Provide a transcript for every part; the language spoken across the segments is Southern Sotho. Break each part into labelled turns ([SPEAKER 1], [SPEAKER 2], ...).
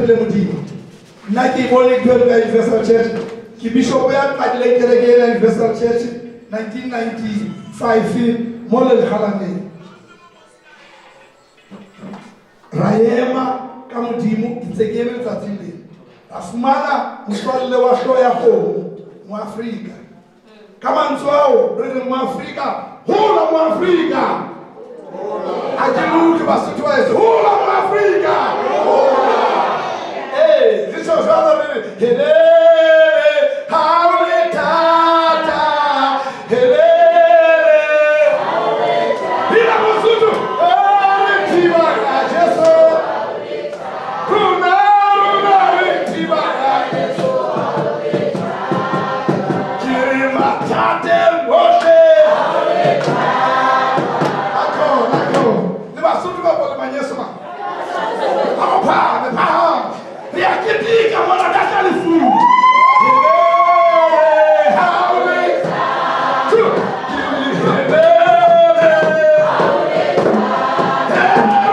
[SPEAKER 1] Tshepile Modimo. Nna ke bone ntho e ka Universal Church. Ke bishop ya qadileng kereke ena Universal Church 1995 mo le legalaneng. Ra ema ka Modimo ke ntse ke eme letsatsing lena. Ra fumana motswalle wa hlooho ya kgomo Moafrika. Ka mantswe ao re re Moafrika, hola Moafrika. Ha ke utlwe Basotho ba heso, hola Moafrika. Ee, re tjho jwalo re re helele ha o le thata, helele. Bina Mosotho, re thiba ka Jesu. Rona, rona re thiba ka Jesu. Ke re mathateng ohle. Akhona, akhona. Le Basotho ba le Manyesemane. Ha ba phahame, phahame. Re a keteka mona ka tla lefung. Helele, ha o le tu. Ke re helele.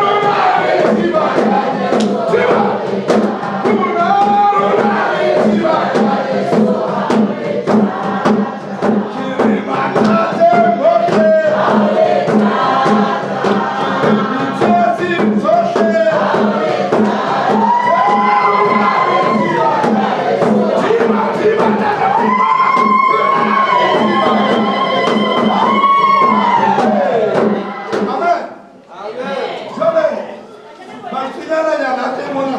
[SPEAKER 1] Rona re thiba ka Jesu. Thiba. Rona, rona re thiba ka Jesu. Ke re mathateng ohle. Ke re ditsietsing tsohle. Rona re thiba ka Jesu. Thiba, thiba, ntate, thiba. Rona re thiba ka Jesu. Amen. Jwale mantswenyana-nyana a teng mona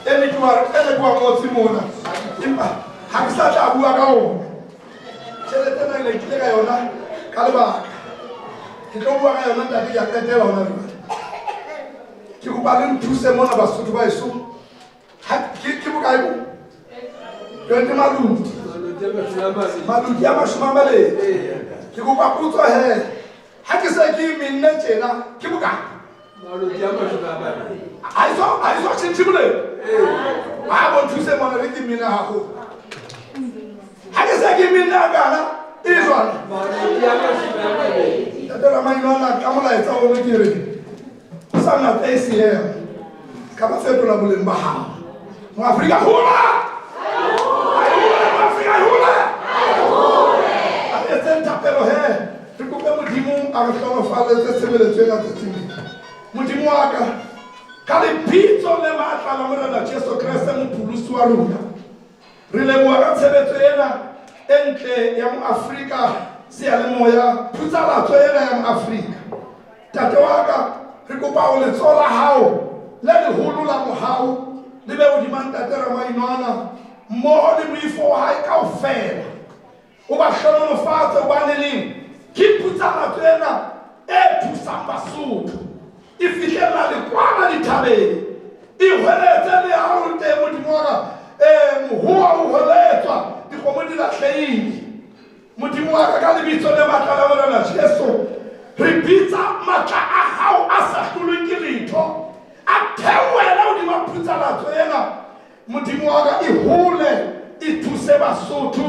[SPEAKER 1] e ne ke wa e ne ke wa ngotse mona empa ha ke sa tla bua ka ona tjhelete ena ne ke ile ka yona ka lebaka ke tlo bua ka yona ntate ke a qetela hona jwale ke kopa le nthuse mona Basotho ba heso. Ke ke bokae bo 20 malodi malodi a 20 ke kopa potso he ha ke se ke menne tjena ke bokae ha iso tjhentjhe boleng ha bo nthuse mona re ke mena haholo ha ke se ke menne a kana e jwang Ntate Ramainwana ka molaetsa ono ke re o sa ngata e seemo ka ba fetola boleng ba hao Moafrika hola Moafrika hola a re etseng thapelo he re kope Modimo a re hlohonolofaletse tshebeletso ena tsatsing lena Modimo wa ka ka lebitso le matla la Morena Jesu Kreste mopholosi wa rona Re leboha ka tshebetso ena e ntle ya Moafrika seyalemoya, phutsalatso ena ya Moafrika. Ntate wa ka, re kopa ho letsoho la hao le leholo la mohau le be hodima Ntate Ramainwana mmoho le moifo wa hae kaofela. O ba hlohonolofatse hobane leng ke phutsalatso ena e thusang Basotho. E fihlella le kwana dithabeng. E hweletse le ha o le teng Modimo wa ka. Mohoa o hweletswa, dikgomo di lahlehile. Modimo wa ka ka lebitso le matla la Morena Jesu, re bitsa matla a hao a sa hlolweng ke letho a theohele hodima phutsalatso ena. Modimo wa ka e hole e thuse Basotho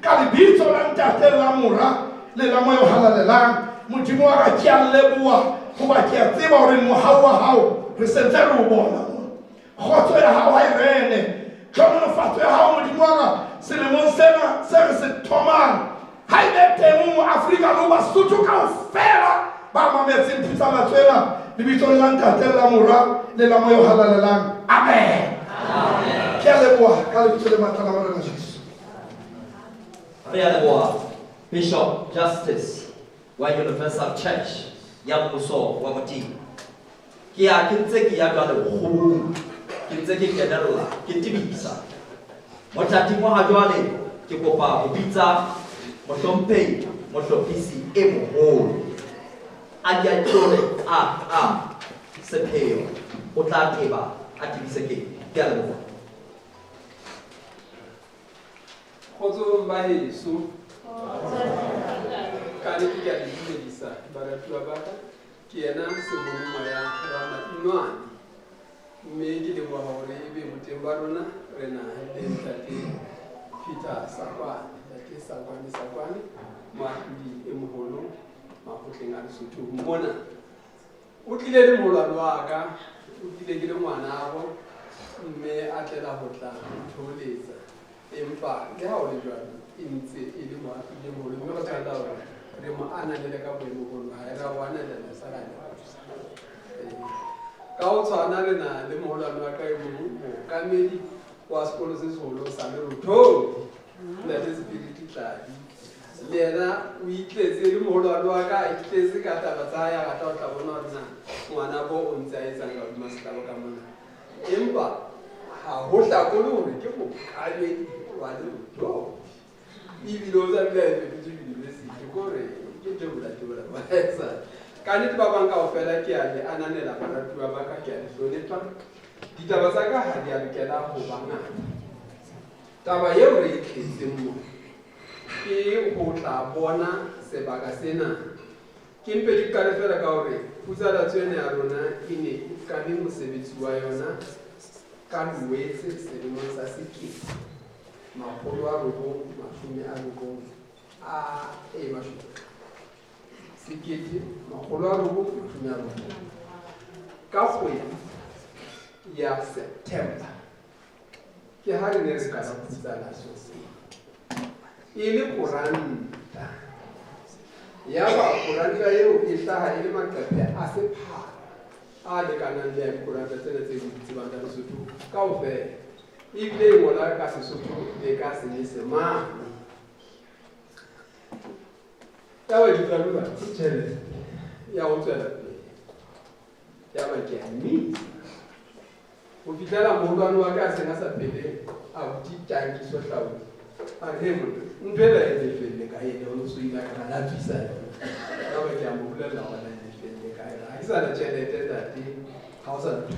[SPEAKER 1] ka lebitso la Ntate la Mora le la Moya o Halalelang. Modimo wa ka ke a leboha hoba ke a tseba hore mohau wa hao re sentse re o bona mona. Kgotso ya hao ha e rene. Tlhonolofatso ya hao Modimo wa ka selemong sena se re se thomang ha e be teng mo Afrika le ho Basotho kaofela ba mametseng phutsalatso ena lebitsong la Ntate le la Mora le la Moya o Halalelang. Amen. Ke a leboha ka lebitso le matla la Morena Jesu.
[SPEAKER 2] Re a leboha Bishop Justice wa Universal Church ya Mmuso wa Modimo. Ke ya ke ntse ke ya jwale bokgobong, ke ntse ke kenella, ke tebisa. Mothating wa ha jwale ke kopa ho bitsa mohlomphehi mohlophisi e moholo. A ke a tlole a a sepheo o tla teba a tebise ke. Ke a leboha.
[SPEAKER 3] Kgotsong ba heso. Ka nnete ke a le dumedisa baratuwa ba ka. Ke yena Sebonomoya Ramainwane, mme ke leboha hore ebe boteng ba rona re na le Ntate Peter Sakwane, Ntate Sakwane Sakwane, moahlodi e moholo makgotleng a Lesotho mona. O tlile le moholwane wa ka, o tlile ke le ngwanabo. Mme a tlela ho tla thoholetsa. Empa le ha ho le jwalo, e ntse e le moahlodi e moholo, mme re tshwanela hore re mo ananele ka boemo bono, ha e ra o ananela sa ra Ka ho tshwana le na le moholwane wa ka e mong, mookamedi wa sekolo se seholo sa Lerothodi, Ntate Spirit Tladi. Le yena o itletse le moholwane wa ka, a itletse ka taba tsa hae, a rata ho tla bona hore na ngwanabo o ntse a etsang ka hodima setlabo ka mona. Empa ha ho hlakole hore ke mookamedi wa Lerothodi. Ebile o sa dula e fetotse university, ke hore ke tebola tebola ba etsa. Ka nnete ba bang kaofela ke a le ananela baratuwa ba ka, ke a le hlonepha. Ditaba tsa ka ha di a lokela ho ba ngata. Taba eo re e tletseng mona ke ho tla bona sebaka sena. Ke mpe ke qale feela ka hore putsalatso ena ya rona e ne e qale mosebetsi wa yona ka Loetse selemong sa sekete makgolo a robong mashome a robong a e mashome sekete makgolo a robong mashome a robong ka kgwedi ya September. Ke ha re ne re qala putsalatso e le koranta. Yaba koranta eo e hlaha e le maqephe a sephara a lekanang le a dikoranta tsena tse di tsebang tsa Lesotho kaofela. Ebile e ngola ka Sesotho le ka Senyesemane. Yaba ke qalola ke tjhelete ya ho tswela pele. Yaba ke a mmisa. Ho fihlela moholwane wa ka a seng a sa phele, abuti Tankiso Hlaudi. A re, he monna, ntho ena e lefelle kae ene, o no so ile a ka ra latswisa yona. Yaba ke a mo bolella hore na e lefelle kae. Ha ke sa na tjhelete ntate, ha o sa ntho.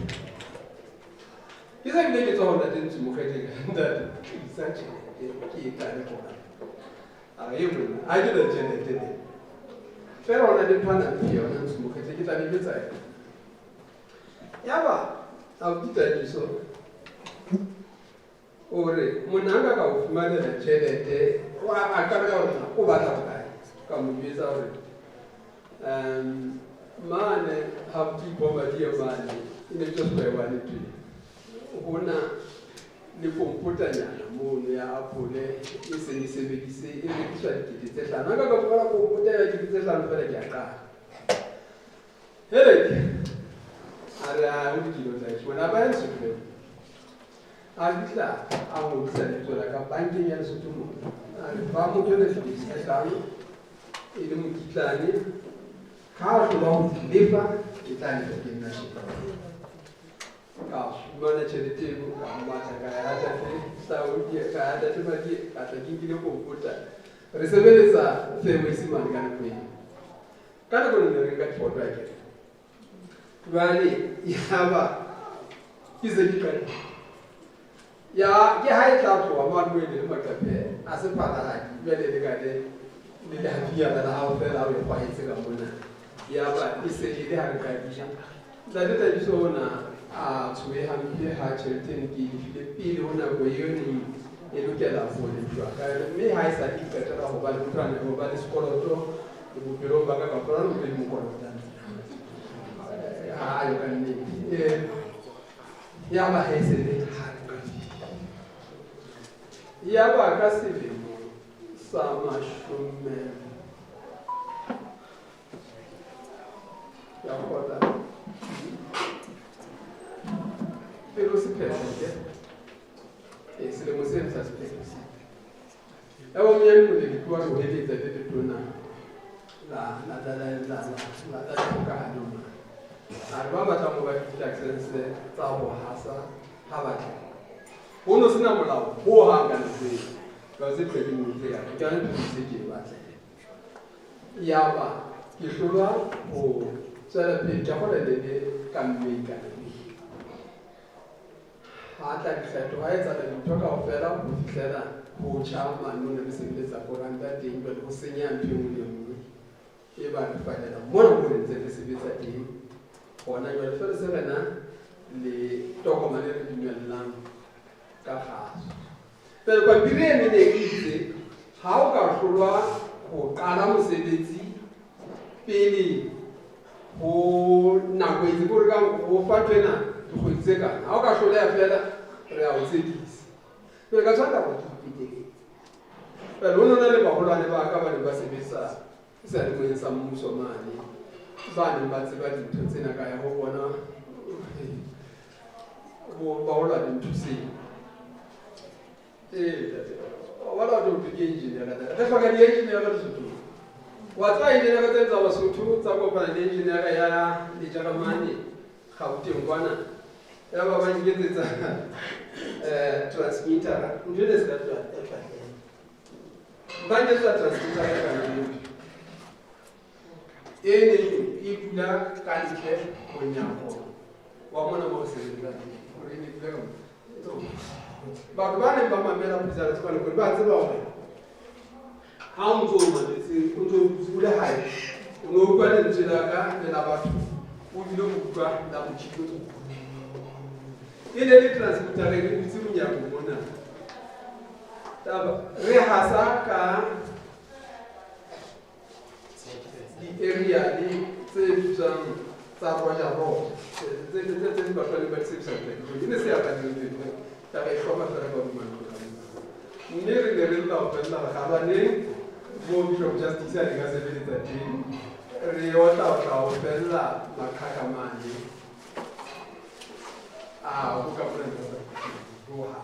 [SPEAKER 3] Ke sa bile ke tswa ho ntate Ntsu Mokgetheng, ntate, tlisa tjhelete ke e qale koranta. A re, he monna, ha ke na tjhelete ne. Feela ho na le ntho a nang le yona Ntsu Mokgetheng, ke tla le jwetsa yona. Yaba abuti Tankiso o re, monna nka ka o fumanela tjhelete, a qala ka hore na o batla bokae. Ka mo jwetsa hore, mane abuti Bomadiye mane, e ne tswa Square One pele. Ho na le kompotanyana mono ya apole e seng e sebedise, e rekiswa dikete tse hlano. Nka ka fumana kompota ya dikete tse hlano feela ke a qala. Hele, a re, ha ho dikilo tsa heso. Wena ba ya Lesotho feela. A fihla a ngodisa lebitso la ka bankeng ya Lesotho mona. A re, ba motho ena dikete tse hlano e le mokitlane, ha a hlola ho di lefa, ke tla lefa ke nna tjhelete. Ka fumana tjhelete eo, ka matha, ka ya ntate Hlaudi, ka ya ntate Madiye, ka tla ke nkile kompota. Re sebeletsa Fairways mane ka nako eo. Ka nako eo ne re nka difoto akere. Jwale yaba ke se ke qadile. Ya ke ha e tla tloha mane mo e ne le maqephe a sepharahadi, jwale le ka le le lehafinyana la hao feela ha o e kgwahetse ka mona. Yaba e se e le ha re qadile. Ntate Thabiso ona a tshohe hampe ha tjhelete eno ke e lefile pele ho nako eo neng e lokela ho lefshwa ka yona, mme ha e sa ke qetela ho ba le motho a neng ho ba le sekoloto bophelong ba ka kaofela, le motho e mo kolotang. Ha a yo ka nnete. Yaba ha e se le ha re qadile. Yaba ka selemo sa mashome ya kgona pele ho sephetho ke selemo seno sa sephetho. Yaba monyane Moledi ke wa re ho eletsa le letona la la la la la la la dikgokahano mane. A re ba batlang ho ba le di-license tsa ho hasa ha ba tle. Ho no sena molao hohang ka nako eo. Ka se qete mo tse ya, ke yona ntho tse ke e batlang. Yaba ke hlolwa ho tswela pele, ke a kgolwa le le ka mmei ka nako eo. Ha tla dikgetho, ha etsahala dintho kaofela ho fihlela ho tjha mane ho ne re sebeletsa koranta teng, jwale ho senyeha ntho e nngwe le e nngwe e ba re falela mona mo re ntse re sebetsa teng hona jwale. Feela se rena le tokomane e re dumellang ka kgaso. Pele pampiri e ne e itse ha o ka hlolwa ho qala mosebetsi pele ho nako e itse, ke hore ka ho fa ntho ena Dikgwedi tse kana. Ha o ka hloleha feela re a o tsekisa. Jwale ka tshwanela hore ke ipiteletse. Jwale ho no na le baholwane ba ka ba neng ba sebetsa seyalemoyeng sa mmuso mane, ba neng ba tseba dintho tsena ka ya ho bona baholwane nthuseng. Wa la ho ke engineer re hloka di-engineer Lesothong. Wa tseba engineer tse tsa Basotho tsa kopana le engineer ya Lejeremane Gauteng kwana, ya ba ba nketsetsa transmitter. Ntho ene se ka tla ba nketsetsa transmitter e kana eo e neng e dula ka ntle monyako wa mona mo re sebeletsang teng. Hore e ne e dula ka mo. Batho ba neng ba mamela Putsa Letsopa le ba tseba hore ha o ntso o mametse, o ntso o dutse o le hae, o no utlwa lentswe la ka le la batho, o bile o utlwa la motjhini. E ne le transmitter re dutse monyako mona. Taba re hasa ka di-area tse bitswang tsa Roger Road, tse batho ba neng ba di sebedisa ho tla e ne se ya radio tse taba e hloma fela ka hodima ntlo ka mona. Mme re ne re lla ho fella re gabaneng mo Bishop Justice a neng a sebeletsa teng, re otla-otla ho fella maqhaka mane a ho ka mona tloha.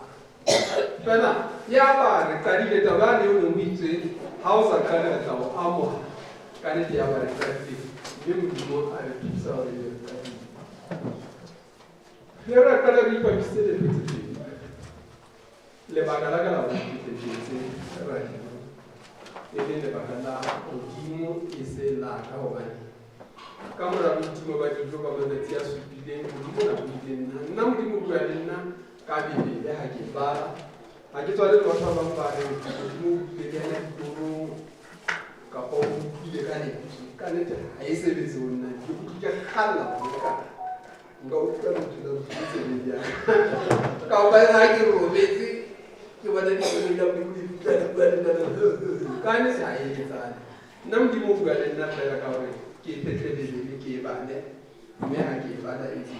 [SPEAKER 3] Fela yaba re qadile taba yane eo neng o itse ha o sa qale re tla o amoha. Ka nnete yaba re qadile, mme Modimo a re thusa hore re qadile. Re ra qala re ipapisitse dintho tse pedi. Lebaka la ka la hore ke tle radio e le lebaka la Modimo e se la ka, hobane ka mora boitimo ba dijo ba matsatsi a supileng Modimo o na buile nna. Nna Modimo o bua le nna ka Bibele ha ke bala. Ha ke tswale le batho ba bang ba reng Modimo o buile le yena ditorong kapa o utlwile ka lentswe. Ka nnete ha e sebetse ho nna, ke utlwe ke kgalla ho nka. Nka utlwa lentswe la Modimo tsebeng ya ka. Ka hobane ha ke robetse ke bona dikoloi la Modimo di fihla di bua le nna. Ka nnete ha e etsahale. Nna Modimo o bua le nna feela ka hore ke phetle Bibele ke e bale, mme ha ke e bala e ke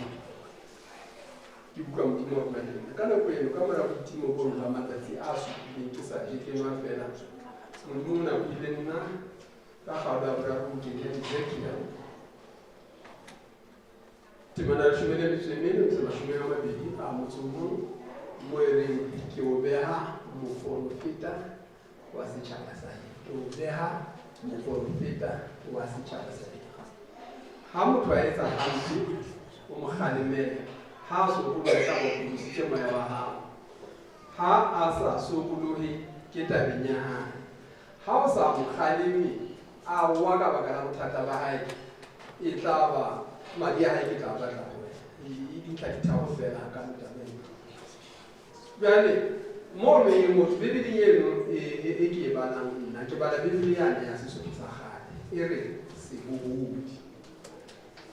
[SPEAKER 3] ke utlwa Modimo a bua le nna. Ka nako eno, ka mora boitimo bono ba matsatsi a supileng ke sa je ke nwa feela, Modimo o na buile nna ka kgaolo ya boraro bukeng ya Ezekiel, temana ya leshome le metso e mene ho isa mashome a mabedi a motso o mong, mo e reng ke o beha moporofeta wa setjhaba sa heno. Ke o beha moporofeta wa setjhaba sa heno. Ha motho a etsa hampe, o mo kgalemele. Ha a sokoloha, e tla ba o pholositse moya wa hao. Ha a sa sokolohe, ke tabeng ya hae. Ha o sa mo kgaleme, a wa ka baka la bothata ba hae, e tla ba madi a hae ke tla batla ho wena. E dintlha di tharo feela ka taba ena. Jwale mono e motho Bibeleng eno e ke e balang nna, ke bala Bibele yane ya Sesotho sa kgale e re sebohodi.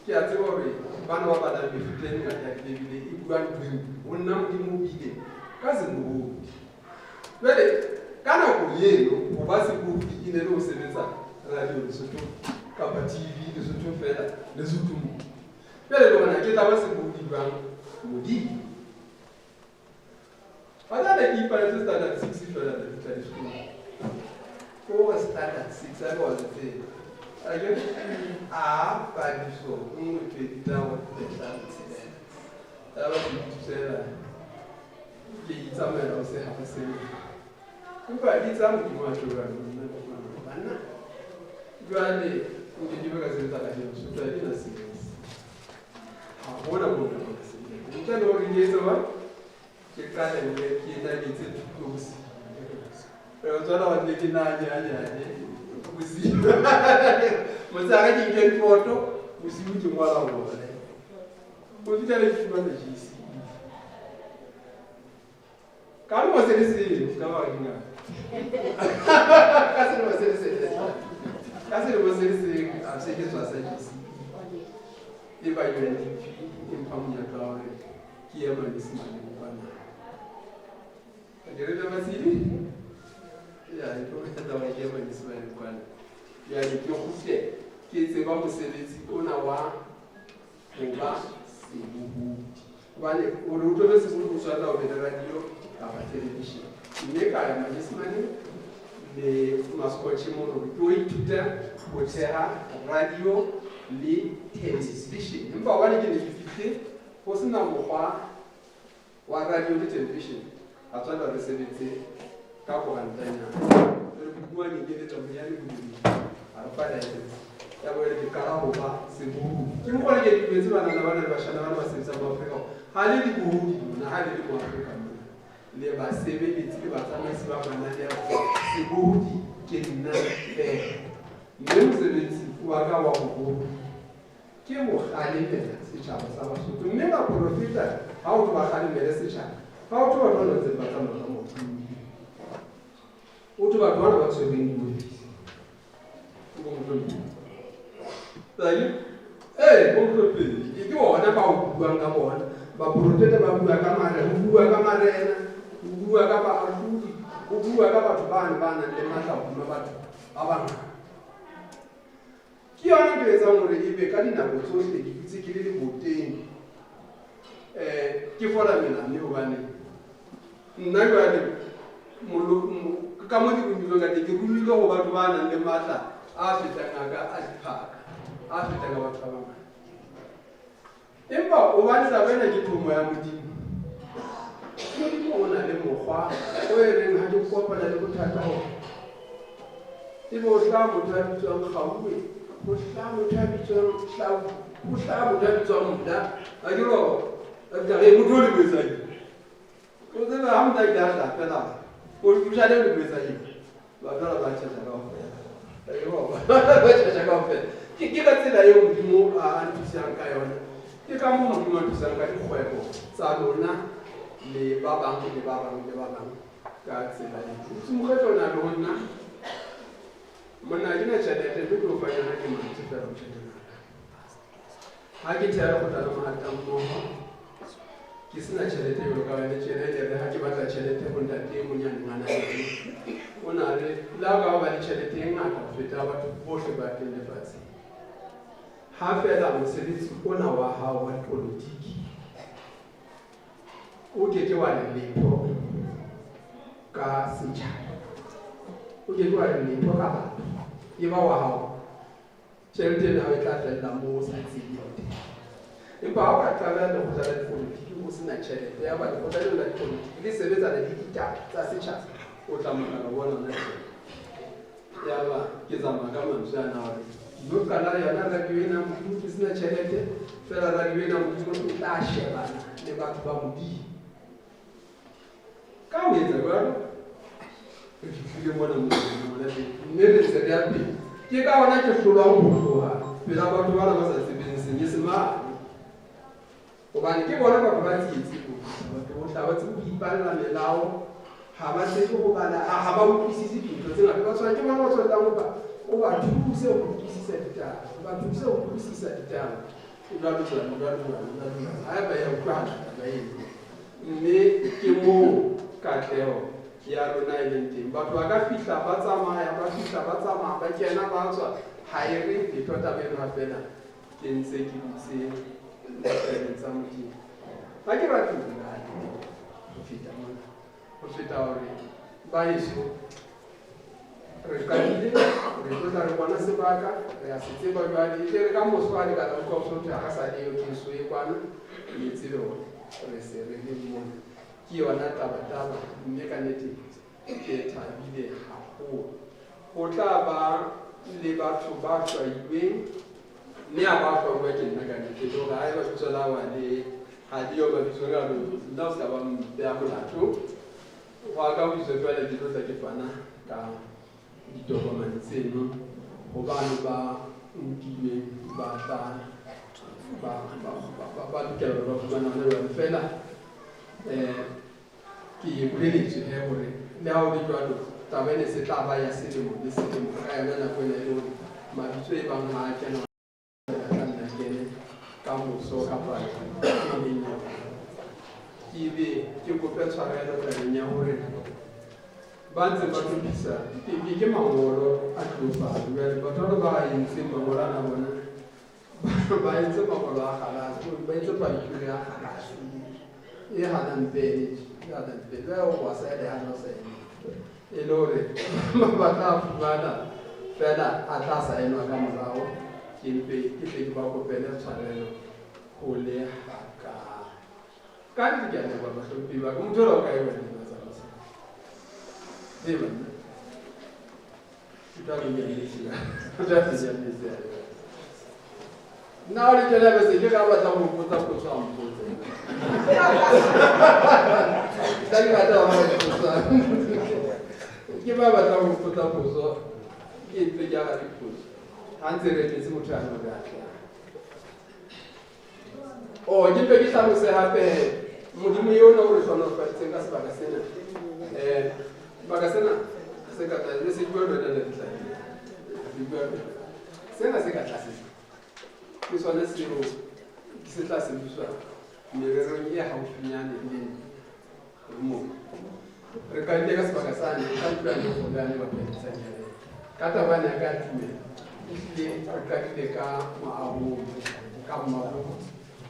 [SPEAKER 3] Ke a tseba hore bana ba balang mefuta e mengata ya Bibele e bua ntho e nngwe. Ho nna Modimo o buile ka sebohodi. Jwale ka nako eno ho ba sebohodi e ne le ho sebetsa radio Lesotho kapa TV Lesotho feela Lesotho mo. Jwale le hona ke tla ba sebohodi jwang Modimo? Ba tla ne ke ipaletse standard 6 feela le fihla disekolong. Ko standard 6 a le wa tseba. A ke a padiso nngwe pedi tharo nne hlano tshelela. Ya ba ke ithutela ke itsamaela ho se ha ho sena. Empa di tsa Modimo a tjho jwalo nna ka fumana hore banna jwale nke ke be ka sebetsa radio Lesotho ha ke na sebetsi. Ha hona moo nka ka sebetsa. Ntle le hore ke etse jwang, ke qalelle ke naletse thuto bosiu. Re tswela ho nne ke nanyanyane bosiu. Motshehare ke nke difoto, bosiu ke ngola hore. Ho fihla le ke fumana GCE. Ka lemo se le seng, ka ba dingaka. Ka selemo se le seng. Ka selemo se le seng, a se ke tswa sa GCE. E ba UNDP e mpha monyetla wa hore ke ye manyesemaneng kwana. Ke re Masidi? Ya, e tlo monyetla wa ke ye manyesemaneng kwana. Jwale ke kgutle ke tseba mosebetsi ona wa ho ba sebohodi. Hobane hore o tlo be sebohodi o tshwanela ho be le radio kapa television. Mme ka ya Manyesemane le Maskotjhe mono hore ke o ithuta ho theha radio le television. Empa hobane ke ne ke fihle ho sena mokgwa wa radio le television, a tswella re sebetse ka korantanyana. Jwale Modimo a nkeletsa bonyane bodumedi, a re fa license ya bo ke qala ho ba sebohodi. Ke mokgwa le ke dumetse banana bana le bashana bana ba sebetsang mo Afrika hore ha le dibohodi lona, ha le le mo Afrika mona, le basebeletsi le batsamaisi ba mananeo, sebohodi ke nna feela. Mme mosebetsi wa ka wa bohodi ke ho kgalemela setjhaba sa Basotho. Mme baporofeta ha ho thwe ba kgalemele setjhaba, ha ho thwe batho bana ba ntseng ba tsamaya ka maoto mmileng. Ho thwe batho bana ba tshwereng diofisi. Ke bo mohlomphehi. Ee, bo mohlomphehi. Ke bona ba o buang ka bona. Baporofeta ba bua ka marena, ho bua ka marena, ho bua ka baahlodi, ho bua ka batho bane ba nang le matla hodima batho ba bangata. Ke yona ntho e etsang hore ebe ka dinako tsohle ke dutse ke le leboteng, ke fola melane hobane nna jwale ka mo ke romilweng ka teng, ke romilwe ho batho ba nang le matla a fetang a ka a diphaka, a fetang a batho ba bangata. Empa hobane taba ena ke thomo ya Modimo, Modimo o na le mokgwa o e reng ha ke kopana le bothata hore ebe o hlaha motho a bitswang Kgauwe, ho hlaha motho a bitswang Hlau, ho hlaha motho a bitswang Mda. A ke re a bitsa re motho o le mo etsa eng? O tsebe ha motho a ile a hlaha fela, o mojale o le mo etsa eng? Batho bana ba tjhatjha kaofela. Ba tjhatjha kaofela. Ke ka tsela eo Modimo a nthusang ka yona. Ke ka moo Modimo a nthusang ka dikgwebo tsa lona le ba bang le ba bang le ba bang ka tsela eo. Motse Mokgetlo o na le ho nna, monna ha ke na tjhelete mme ke o fa yona ke mantswe fela motjhanyana. Ha ke theha lekgotla la mahatammoho ke sena tjhelete jwalo ka wena tjena, e re ha ke batla tjhelete ho ntate e mong ya neng a na le yona, o na re le ha o ka ba le tjhelete e ngata ho feta batho bohle ba teng lefatsheng, ha feela mosebetsi ona wa hao wa dipolotiki o ke ke wa re letho ka setjhaba, o ke ke wa re letho ka batho, e ba wa hao, tjhelete ena e tla fella moo o sa tsebeng teng. Empa ha o ka qala lekgotla la dipolotiki o sena tjhelete, ya ba lekgotla leo la dipolotiki le sebetsana le ditaba tsa setjhaba, o tla makala ho bona hona tjhelete. Yaba ke tsamaya ka mantswe ana hore ke lo qala yona radio ena Modimo ke sena tjhelete, feela radio ena Modimo e tla shebana le batho ba Modimo. Ka ho etsa jwalo, re fihlile mona mona teng, mme re ntse re ya pele. Ke ka hona ke hlolwang ho tloha pela batho bana ba sa tsebeng Senyesemane, hobane ke bona batho ba tsietsi ho feta batho bohle. Ha ba tsebe ho ipalla melao, ha ba tsebe ho bala, ha ba utlwisise dintho tse ngata. Ba tshwana ke bona ba tshwanelang ho ba o ba thuse ho utlwisisa ditaba, o ba thuse ho utlwisisa ditaba jwalo jwalo jwalo jwalo jwalo jwalo. Haeba ya utlwahala taba eno, mme ke moo katleho ya rona e leng teng. Batho ba ka fihla ba tsamaya, ba fihla ba tsamaya, ba kena ba tswa, ha e re letho taba eno ha feela ke ntse ke dutse ditabeng tsa Modimo. Ha ke rate ho bua ho feta mona, ho feta hore ba heso re qadile, re tlo tla re bona sebaka, re a se tseba jwale. E tle re ka moso ha le ka la utlwa ho so thwe ha re sa leyo ke eso e kwana, le tsebe hore re se re le mona. Ke yona tabataba, mme ka nnete ke thabile haholo. Ho tla ba le batho ba hlwailweng, mme ha ba hlwauwa ke nna ka nnete, le hore haeba bitso la wa le ha le yo mabitsong a lona, nna o se ka ba mpeha molato. Ho ka ho iswa jwale ke tlo tla ke fana ka ditokomane tseno ho bano ba nkilweng ba tla ba lokela hore ba fumane hona jwale. Feela ke boleletswe he hore le ha ho le jwalo taba ena se tla ba ya selemo le selemo ka yona nako ena e le hore mabitso e bang ha a kena a tla nna kene ka moso kapa e leng yona. Ke be ke kope tshwarelo tabeng ya hore ba ntse ba hlophisa ke mangolo a tlo fana. Jwale batho ba ba entseng mangolo ana bona ba entse mangolo a kgalase, ba entse pampiri ya kgalase. E hanang pele, e hanang pele. Jwale o wa saene, ha o saene. E le hore ba tla fumana feela a tla saenwa ka morao. Ke mpe ke tle ke ba kopele tshwarelo ho le haka. Ka nnete ke a leboha bahlomphehi ba ka. Motho enwa o kae wena ena tsamaisa? Ee banna. Ke tla re nyametse. Ke tla re nyametse. Nna o le tjena bese ke ka batla ho mpotsa potso a mpotse. Tla ke batla ho mpotsa. Ke ba batla ho mpotsa potso ke ntse ke arabe dipotso. Ha ntse re emetse motho a no re atla. Oh, ke mpe ke hlalose hape Modimo eo o re hlohonolofaditseng ka sebaka sena. Sebaka sena se ka tlase, se bua le wena le tlase. Se bua le wena. Sena se ka tlase ke sona seo se tla sebediswa mererong e haufinyane le moo. Re qadile ka sebaka sane, ka ntlo ya kgolo yane ba phedisang kereke. Ka taba ya ka tumelo, ehlile re qadile ka moaho ka mmago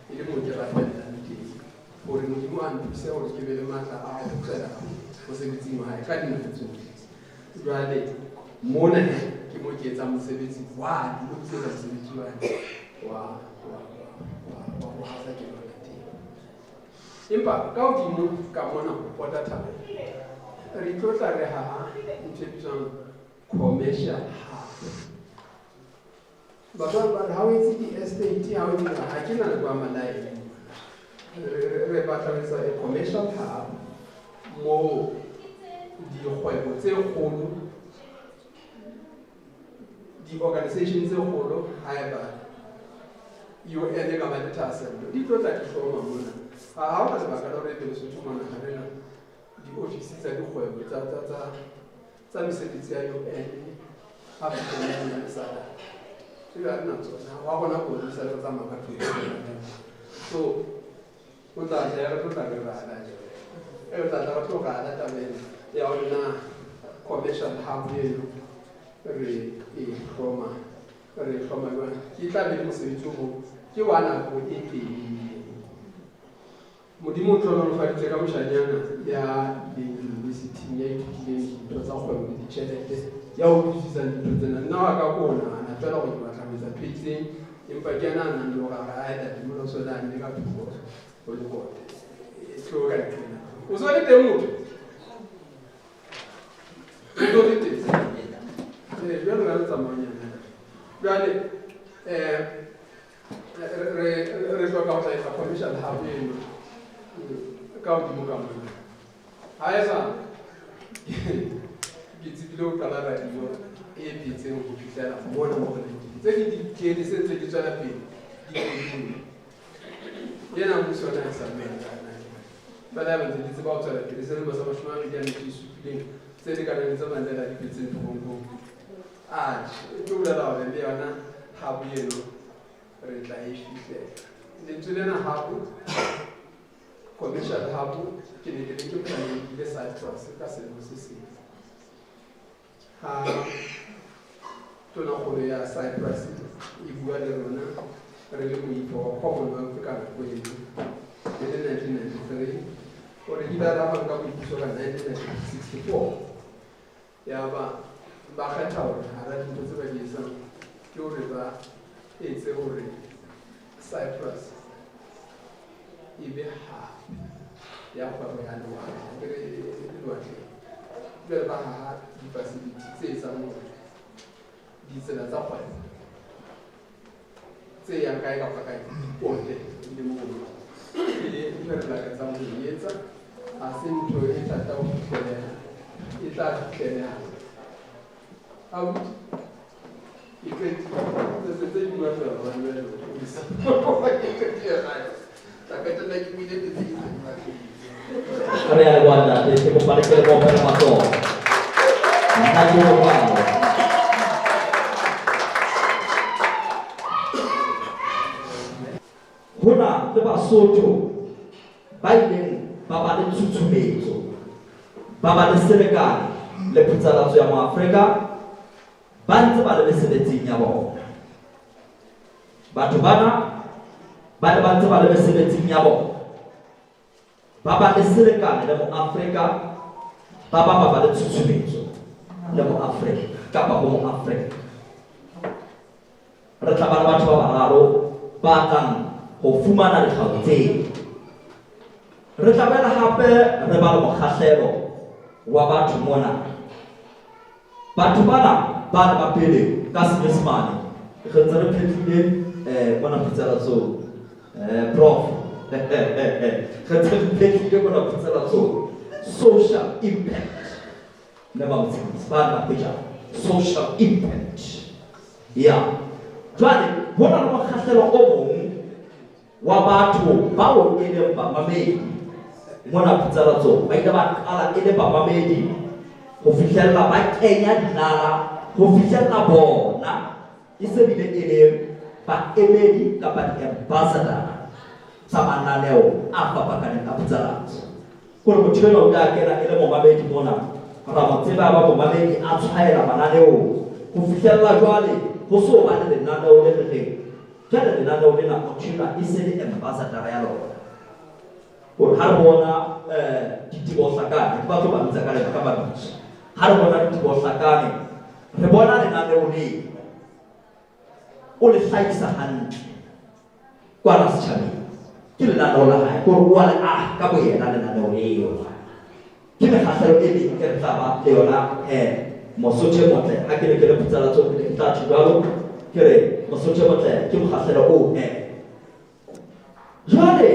[SPEAKER 3] e le moo ke rapellang teng hore Modimo a nthuse hore ke be le matla a ho kgutlela mosebetsing wa hae ka dinako tsohle. Jwale mona ke mo ke etsang mosebetsi wane, mo ke etsa mosebetsi wane wa ho hasa ke lona teng. Empa ka hodimo ka mona ho pota thaba re tlo tla re haha ntho e bitswang commercial hub. Batho ba re ha o etse di-estate, ha o etse, ha ke na nako ya malaele. Re batla ho etsa a commercial hub moo dikgwebo tse kgolo, di-organization tse kgolo, haeba UN ka ba le thahasello, di tlo tla di hloma mona. Ha hona lebaka la hore ebe Lesotho mona ha re na diofisi tsa dikgwebo tsa mesebetsi ya UN, African Union le SADC. Ebe ha re na tsona, wa rona ko di sa tlo tsamaya ka thoko. So o tla tla re tlo tla re rala jwale. E o tla tla re tlo rala taba ena ya hore na commercial hub eno re e hloma, re e hloma jwang. Ke tla be le mosebetsi o mong ke wa nako e telele. Modimo o ntlhohonolofaditse ka moshanyana ya ileng university-ing, ya ithutileng dintho tsa kgwebo le ditjhelete, ya utlwisisang dintho tsena. Nna wa ka ko nahana feela hore ke batla ho etsa ntho e itseng, empa ke yena a nang le hore a re, ae ntate, mona o so nahanne ka thoko ho lekote. E tlo ka nqena. O so le teng motho? O so le teng? Jwale ka tsamaonyana. Jwale, re hloka ho tla etsa commercial hub eno ka hodimo ka mona. Haeba ke tsebile ho qala radio e phetseng ho fihlela mona mo re leng teng. Tse ding di kene se ntse di tswela pele di hodimo. Ena mmuso ona e sa dumela. Fela ya ba ntse di tseba ho tswela pele selemo sa 27 tse lekanang le tse Mandela di phetseng teronkong. Atjhe, e tlo bolela hore le yona hub eno re tla e fihlela. Lentswe lena hub, commercial hub, ke ne ke le ke planile Cyprus ka selemo se seng. Ha tonakgolo ya Cyprus e bua le rona re le moifo wa Commonwealth ka nako eno, e le 1993, hore di ba rafang ka boipuso ka 1964. Ya ba ba kgetha hore hara dintho tse ba di etsang ke hore ba etse hore Cyprus e be hub ya kgwebo ya lewatle. Ke re lewatle. Jwale ba haha di-facility tse etsang hore ditsela tsa kgwebo tse yang kae kapa kae di pote le moo. Ke ntho e re lakatsang ho e etsa, ha se ntho e thata ho fihleleha, e tla fihleleha. Abuti, ke qetile. Se tse bua feela hobane jwale o isa. Ke qetile kgale. Tla qetella ke buile tse ding tse di.
[SPEAKER 2] Re a leboha ntate, ke kopa le ke le opele matsoho. Nna ke jwalo. Hona le Basotho ba ileng ba ba le tshutshumetso, ba ba le selekane le phutsalatso ya Moafrika, ba ntse ba le mesebetsing ya bona. Batho bana ba ne ba ntse ba le mesebetsing ya bona. Ba ba le selekane le moAfrika, ba ba le tshusumetso le moAfrika kapa ho moAfrika. Re tla ba le batho ba bararo ba tlang ho fumana dikgau tseo. Re tla boela hape re ba le mokgahlelo wa batho mona. Batho bana ba ne ba pele ka Senyesemane, re ntse re phetlile mona Phutselatsong, Prof. Re ntse re phetlile mona Phutselatsong, social impact. Mme Mamotshedisi ba ne ba pejana social impact. Ya. Jwale ho na le mokgahlelo o mong wa batho bao e leng bamamedi mona Phutselatsong. Ba ile ba qala e le bamamedi ho fihlella ba kenya dinala, ho fihlella bona e se bile e le baemedi kapa di-ambassador tsa mananeo a fapakaneng a Phutsalatso. Kore motho enwa o ile a kena e le momamedi mona, ra mo tseba ba momamedi a tshwaela mananeong ho fihlella jwale ho so ba le lenaneo le re reng jwale lenaneo lena motho enwa e se le ambassador ya lona. Hore ha re bona ditebohlakane, ke batlo ba bitsa ka lena ka mabitso. Ha re bona ditebohlakane, re bona lenaneo le o le hlahisa hantle kwana setjhabeng. Ke lenaneo la hae, kore o a le aha ka boyena lenaneo leo. Ke mekgahlelo e meng e re tla ba le yona Mosotho e motle. Ha ke ne ke le Phutsalatsong, ke ne ke tla tjho jwalo, ke re Mosotho e motle ke mokgahlelo oo . Jwale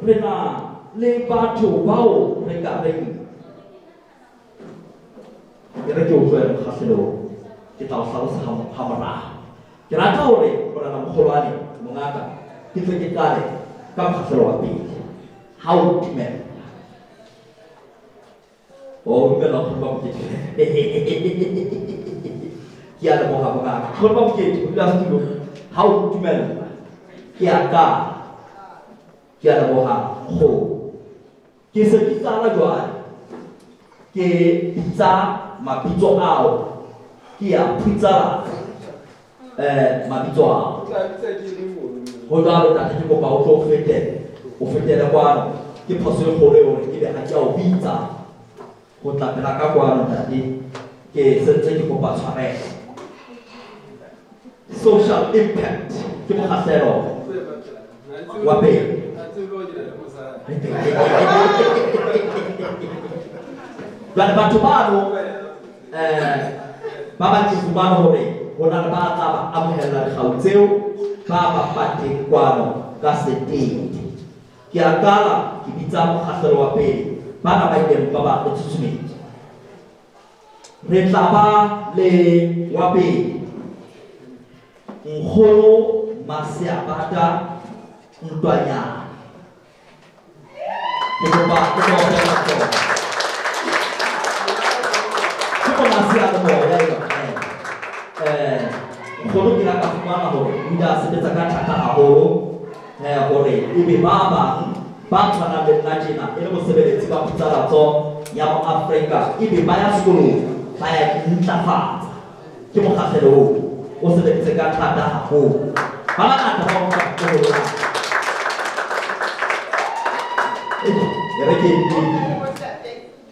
[SPEAKER 2] re na le batho bao re ka reng e re ke o tlohele mokgahlelong, ke tla o hlalosa ha morao. Ke rata hore morena mokgolwane mongaka ke tle ke qale ka mokgahlelo wa pele. Ha o dumella. O dumella nkgono ba Mokete. Ke a leboha mongaka. Nkgono ba Mokete, modulasetulo, ha o dumella ke a qala. Ke a leboha nkgono. Ke se ke qala jwale. Ke bitsa mabitso ao. Ke a phutsalatsa mabitso ao. Ho jwalo ntate, ke kopa o tlo fetele. O fetele kwano. Ke phoso e kgolo eo hore ebe ha ke a o bitsa ho tla pela ka kwano ntate. Ke sentse ke kopa tshwarelo. Social impact ke mokgahlelo wa pele. Jwale batho bano ba bang ke fumane hore ho na le ba tla ba amohella dikgau tseo ba ba pateng kwano ka setete. Ke a qala ke bitsa mokgahlelo wa pele bana ba ileng ba ba le tshusumetso. Re tla ba le wa pele Nkgono Maseabata Ntwanyana. Ke kopa ke kopa matsoho. Ke monga seyalemoya enwa. Nkgono ke la ka fumana hore o ile a sebetsa ka thata haholo hore ebe ba bang ba tshwanang le nna tjena e le mosebeletsi ba Phutsalatso ya moAfrika ebe ba ya sekolong ba ya intlafatsa. Ke mokgahlelo oo o sebeditse ka thata haholo. Ba bangata ba utlwa bohloko bona. E re ke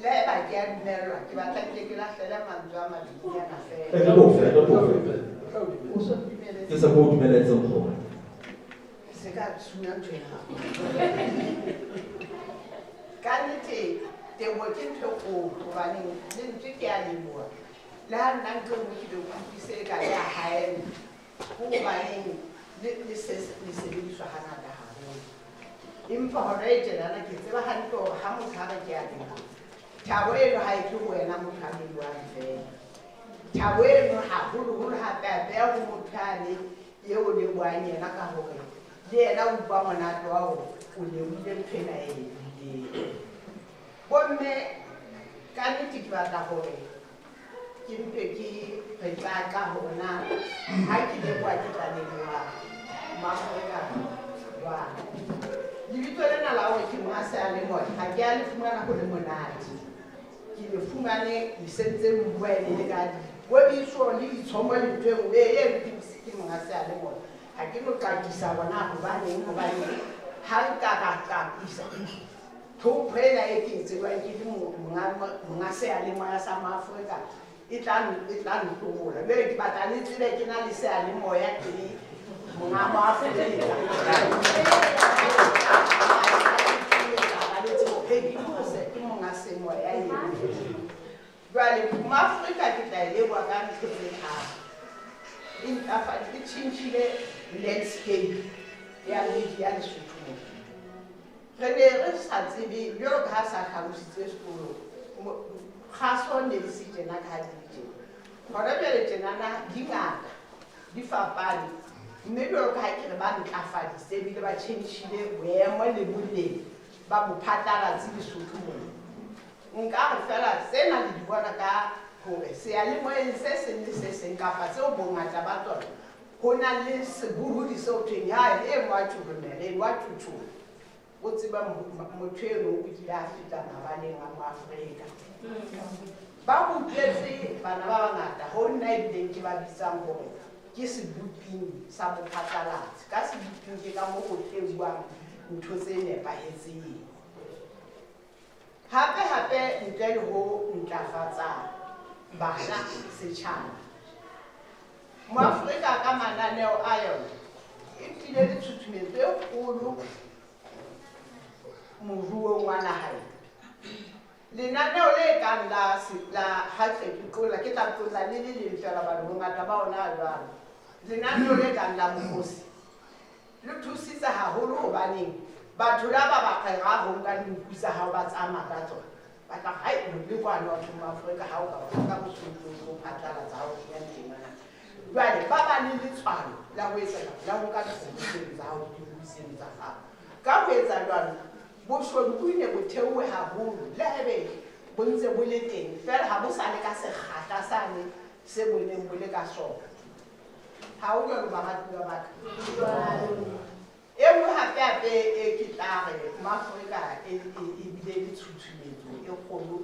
[SPEAKER 4] Le haeba ke a dumellwa, ke batla nke ke lahlele mantswe a mabedinyana feela.
[SPEAKER 2] E re ko fe, re ko fe.
[SPEAKER 4] O so ntumeletse.
[SPEAKER 2] Ke se ko dumeletse nkgono.
[SPEAKER 4] Se ka tshunya ntho e hao. Ka nnete teboho ke ntho e kgolo hobaneng lentswe ke a leboha. Le ha nna ntho e nngwe ke be utlwise e ka ya haella. Ho hobaneng le se le sebediswa hangata haholo. Empa hona e tjenana ke tseba hantle hore ha motho a re ke a leboha, thabo eno ha e tle ho wena motho a lebohang feela. Thabo eno haholoholo hape a beha ho motho yane eo lebohang yena ka hore le yena o utlwa monate wa hore o lebohile ntho ena e lebohileng. Bomme ka nnete ke batla hore ke mpe ke re tlaka hore na ha ke leboha ke tla leboha Maafrika jwang. Lebitso lena la hore ke monga seyalemoya ha ke a le fumana ho le monate. Ke le fumane le sentse le bua e le ka dipobiso le ditshomo le ntho e nngwe e eno ke monga seyalemoya. Ha ke no qakisa hore na hobaneng, hobaneng ha nka ka qakisa Tlhompho ena e ke e tsebang ke le monga seyalemoya sa Maafrika e tla ntlobola. Jwale ke batla le tsebe ke na le seyalemoya ke le monga Maafrika. Ke monga semoya eo. Jwale Maafrika ke tla e leboha ka ntho tse tharo. E ntlafaditse, e tjhentjhile landscape ya media Lesotho mona. Re ne re sa tsebe jwalo ka ha sa hlalositse sekolong, kgaso ne di se tjena ka ha di le tjena. Hona jwale tjenana di ngata, di fapane, mme jwalo ka ha ke re ba ntlafaditse ebile ba tjhentjhile boemo le boleng ba bophatlalatsi Lesotho mona. Nka re fela tsena le di bona ka hore seyalemoyeng se seng le se seng kapa tseo bongata ba tsona ho na le sebohodi seo thweng ha e wa tjhoromela, e wa tjhotjhola. O tseba motho eno o kile a feta mabaleng a Moafrika. Ba utlwetse bana ba bangata ho nna ebileng ke ba bitsang hore ke seboping sa bophatlalatsi. Ka seboping ke ka moo ho teuwang ntho tse nepahetseng. Hape hape ntle le ho ntlafatsa bana setjhaba, Moafrika ka mananeo a yona e tlile le tshutshumetso e kgolo moruong wa naha ena. Lenaneo le kang la hatle ke qolla, ke tla qolla le le leng fela hobane bongata ba ona a jwalo. Lenaneo le kang la mokgosi le thusitse haholo hobaneng batho la ba ba rera ho nka dinku tsa hao ba tsamaya ka tsona. Ba tla hai le kwana batho ba Afrika ha o ka ba ka bosotho bo phatlalatsa ha o kenya temana. Jwale ba ba le letswalo la ho etsa la ho nka dikgomo tseno tsa hao le dinku tseno tsa hao. Ka ho etsa jwalo boshodu bo ne bo theohe haholo le haebe bo ntse bo le teng fela ha bo sa le ka sekgahla sane se bo neng bo le ka sona. Ha ho jwalo baratuwa ba ka. E nngwe hape hape e ke tla re Maafrika e bile le tshutshumetso e kgolo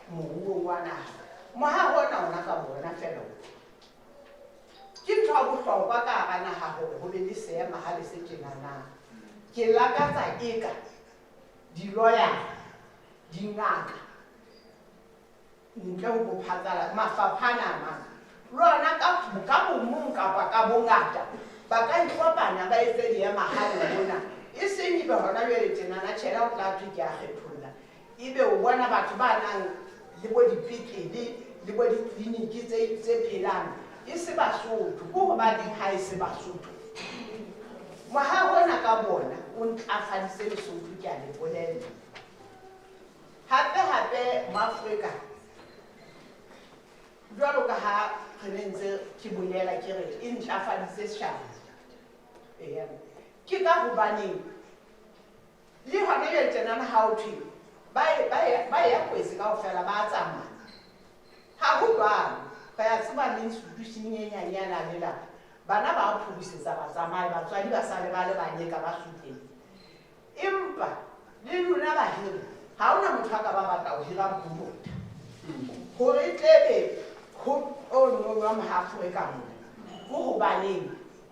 [SPEAKER 4] moruong wa naha. Mohaho ona ona ka bona fela o. Ke ntho ya bohlokwa ka hara naha hore ho be le seemahale se tjenana. Ke lakatsa eka di-lawyer, dingaka, ntle ho bophatlala, mafapha ana a mang, le ona ka bomong kapa ka bongata ba ka ikopanya ba etse diemahale mona. E seng ebe hona jwale tjenana tjhela o tla thwe ke a kgetholla. Ebe o bona batho ba nang le bo dipetlele le bo ditleliniki tse phelang e se Basotho. Ke hobaneng ha e se Basotho? Mohaho ona ka bona o ntlafaditse Lesotho, ke a le bolella. Hape hape Moafrika jwalo ka ha re ne ntse ke bolela ke re e ntlafaditse setjhaba. Eya. Ke ka hobaneng le hona jwale tjenana ha o thwe ba ya kwetse kaofela ba tsamaya. Ha ho jwalo. Re a tseba le institution e nyane ya lelapa. Bana ba phurusetsa batsamai, batswadi ba sale ba le banyeka ba sutleng. Empa le lona bahiri ha hona motho a ka ba batla ho hira mokgotha. Hore tlebe ho o no wa Moafrika mona. Ke hobaneng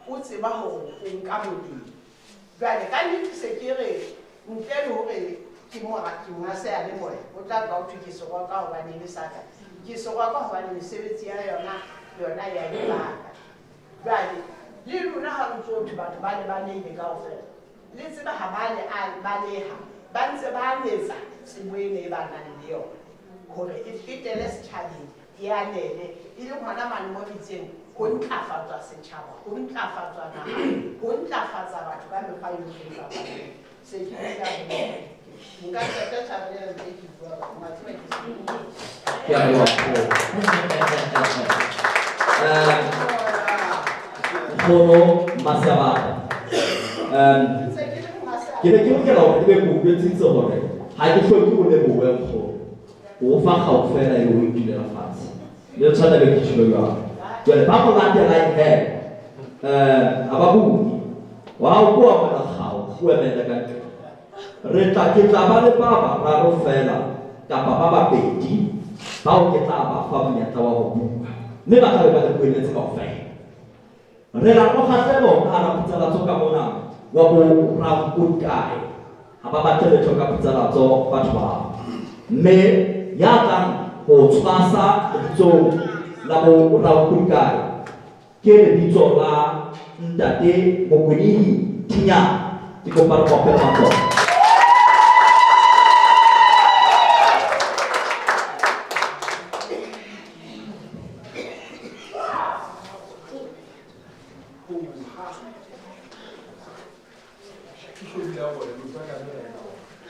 [SPEAKER 4] o tseba hore o nka molemo. Jwale ka nnete se ke re ntle le hore ke monga seyalemoya o tla tla o thwe ke seroka hobane le sa ka. Ke seroka hobane mesebetsi ya yona ya ipaka. Jwale le lona ha ntso thwe batho ba le balehile kaofela, le tseba ha ba le baleha ba ntse ba letsa tsebo ena e ba nang le yona hore e fetele setjhabeng, e anele e leng hona mane mo ritseng ho ntlafatswa setjhaba, ho ntlafatswa naha, ho ntlafatsa batho ka mekgwa yohle e fapaneng. Se ke ka nka qeta taba ena ntse ke bua, wa tseba ke se.
[SPEAKER 2] Ke a leboha. Nkgono Masabata. Ke ne ke lokela hore ebe ke o jwetsitse hore ha ke hloke o lebohe nkgono. O fa kaofela eo o itulela fatshe. Le tshwana be ke tjhelo jwalo. Jwale ba mo latelang he, ha ba bue. Wa o bua mona kgao, o emele ka ntle. Re tla ke tla ba le ba bararo fela kapa ba babedi bao ke tla ba fa monyetla wa ho bua. Mme ba tla be ba le buelletse kaofela. Re la mokgahlelo ka hara phatlalatso ka mona wa bo Rampotae. Ha ba batle letho ka Phutsalatso batho bao. Mme ya tlang ho tshwasa lebitsong la bo Raokukae ke lebitso la Ntate Mokwenihi Thinyane. Ke kopa re mo opele matsoho.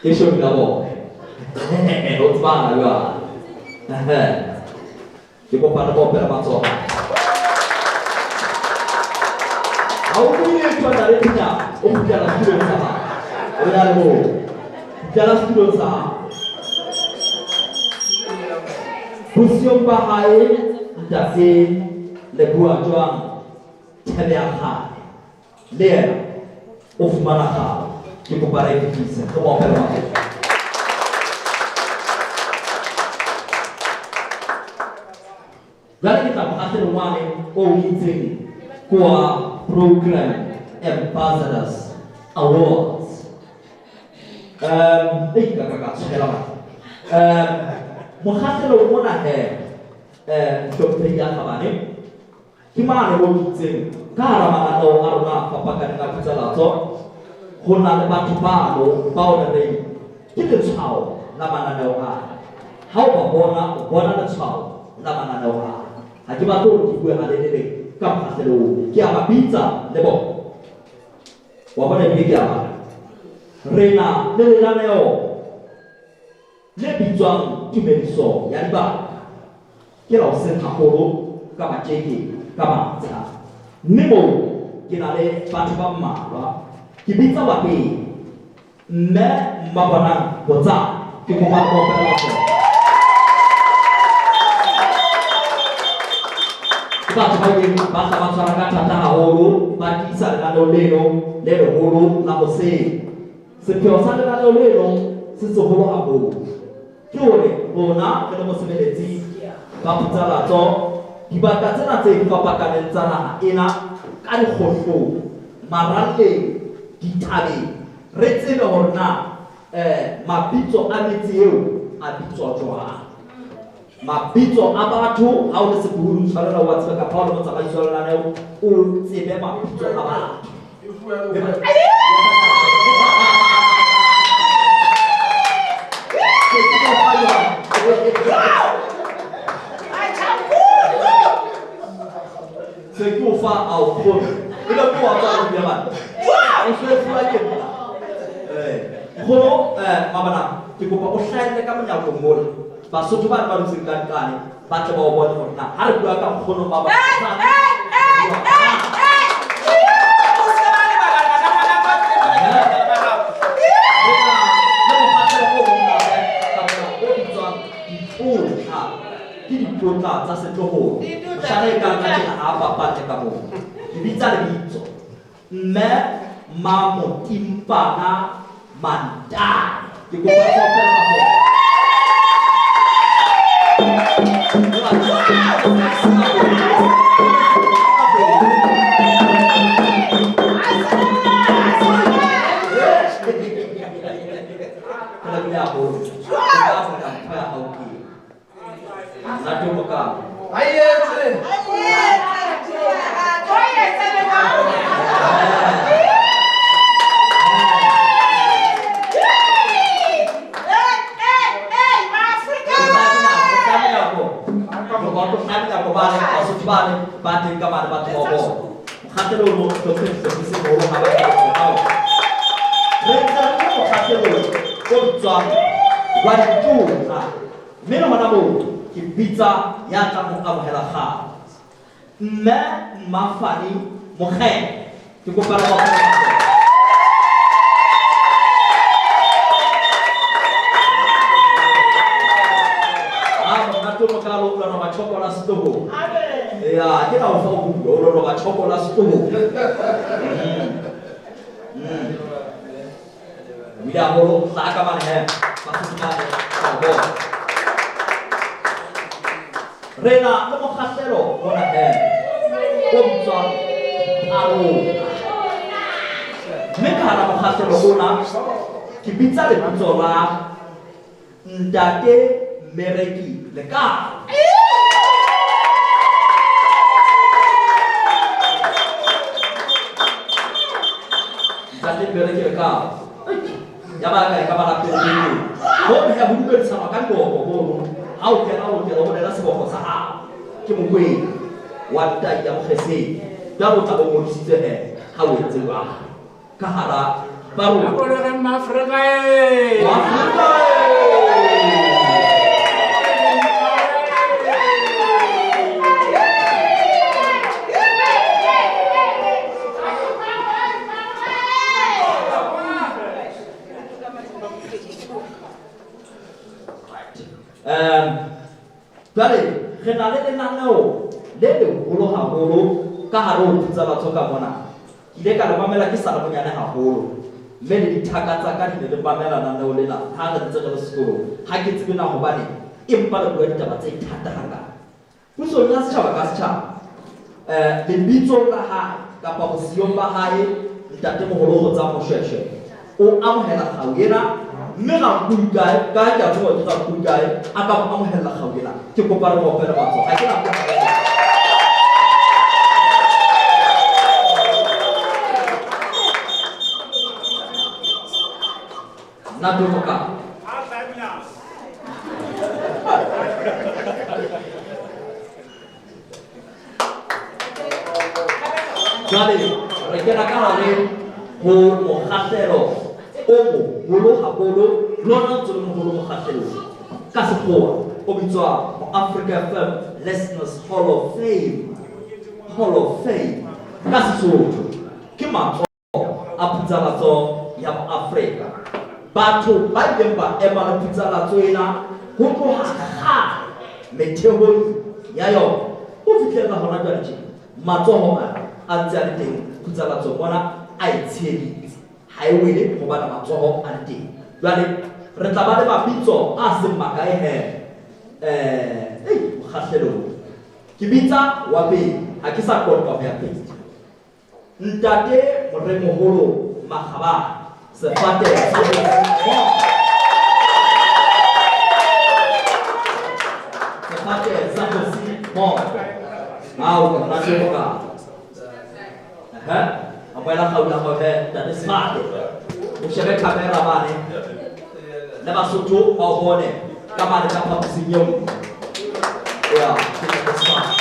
[SPEAKER 2] Ke shobile la bone. O tsebana jwale. Ke kopa re mo opele matsoho. Ha o bue letho Ntate Thinyane, o kgutlela setulong sa hao. Re a leboha. Kgutlela setulong sa hao. Bosiong ba hae Ntate Leboa jwang Thebe ya kgale. Le yena o fumana kgabo. Ke kopa re e fetise. Re mo opele matsoho. Jwale ke tla mokgahlelong wane o itseng ke wa Program Ambassadors Awards. Ei, ka ka tshwela batho. Mokgahlelong mona he, Mohlomphehi ya Kgabane, ke mane mo itseng ka hara mananeo a rona a fapakaneng a Phutsalatso, ho na le batho bano bao re reng ke letshwao la mananeo ana. Ha o ba bona, o bona letshwao la mananeo ana. Ha ke batle hore ke bue halelele ka mokgahlelo oo. Ke a ba bitsa le bona. Wa bona ebile ke a ba. Re na le lenaneo le bitswang Tumediso ya Dibaka. Ke la hoseng haholo ka matjeke ka matsha. Mme moo ke na le batho ba mmalwa. Ke bitsa wa pele, Mme Mmabonang Botsana. Ke kopa re mo opele matsoho. Ke batho ba ileng ba hla ba tshwara ka thata haholo, ba tiisa lenaneo leno le leholo la hoseng. Sepheo sa lenaneo leno se seholo haholo ke hore rona re le mosebeletsi ba Phutsalatso dibaka tsena tse fapakaneng tsa naha ena ka dikgohlong, maralleng, dithabeng, re tsebe hore na mabitso a metse eo a bitswa jwang. Mabitso a batho, ha o le sebohodi o tshwanela o a tsebe, kapa ha o le motsamaisi wa lenaneo o tsebe mabitso a batho. Se ke o fa a o kgone. E le ko wa tswa go bua bana. O se fuwa ke nna. Nkgono, Mabana, ke kopa o hlahelle ka monyakong mola. Basotho ba ne ba dutseng ka nqane ba tle ba o bone hore na ha re bua ka nkgono Mabana. Ke ditlotla tsa setloholo. Mohlala e kang ka tjena ha a fapane ka moo. Ke bitsa lebitso. Mme Mamotimpana Mantane. Ke kopa re opele matsoho. Ke lebohile haholo. Ke tla hloka mpho ya hao ke eo. Ntate o mokalo.
[SPEAKER 1] A etse.
[SPEAKER 2] Ba teng ka mane batho ba bona. Mokgahlelo ono o hlophehile se moholo ha ba tla ho hao. Re ntse re le mokgahlelong o bitswang wa ditlotla. Mme le hona moo ke bitsa ya tlang ho amohela kgau. Mme Mmafani Mokgele. Ke kopa le opele matsoho. Ah, monate o mokalo, o lona matjhoko la setloholo. Ya, ke la o fa o bua, o lona matjhoko la setloholo. O ile haholo, tla ka mane he, Basotho mane, ka o bona. Re na le mokgahlelo mona he, o bitswang Arona. Mme ka hara mokgahlelo ona, Ke bitsa lebitso la Ntate Mmereki Lekau. Ntate Mmereki Lekau. Ya ba ka e ka ba la pele pele. Ho ne ho dumedisana ka diboko mono. Ha o kena o lokela ho bolela seboko sa hao. Ke Mokwena wa ntai ya Mokgeseng. Jwale o tla bo ngodisitswe he ha o entse jwalo. Ka hara ba rona.
[SPEAKER 5] Ako le reng Maafrika e!
[SPEAKER 2] Maafrika e! Jwale re na le lenaneo le leholo haholo ka hare ho Phutsalatso ka mona. Ke ile ka le mamela ke sa le monyane haholo, mme le dithaka tsa ka di ne di mamela naneo lena ha re ntse re le sekolong. Ha ke tsebe na hobaneng, empa le bua ditaba tse thata hakana. Pusong ya setjhaba ka setjhaba, lebitsong la hae kapa bosiyong ba hae, Ntatemoholo Kgotsang Moshweshwe o amohela kgau ena, mme Rankudu kae, ka ha ke a tseba hore ke Rankudu kae, a ka mo amohella kgau ena. Ke kopa re mo opele matsoho. Ha ke na Nna Tomoka. Jwale re kena ka hare ho mokgahlelo o moholo haholo, le ona o ntse o le moholo mokgahlelong. Ka sekgowa o bitswa Moafrika FM Listeners Hall of Fame. Hall of Fame. Ka Sesotho ke matsoho a Phutsalatso ya Moafrika. Batho ba ileng ba ema le Phutsalatso ena ho tloha kgale methehong ya yona ho fihlella hona jwale tjena. Matsoho ana a ntse a le teng Phutsalatsong mona, a e tsheheditse. Ha e wele hobane matsoho a le teng. Jwale re tla ba le mabitso a seng makae he, ei, mokgahlelong. Ke bitsa wa pele, ha ke sa qoqa ho ya pele. Ntate Moremoholo Makgabane, sefate sa mmoho. Sefate sa kgosi mmoho. Ao, ntate Moka. Ehe, amohela kgau ya hao he, ntate Sefate. O shebe camera mane. Le Basotho ba o bone ka mane ka phaposing e nngwe. Ya, ke ntate Sefate.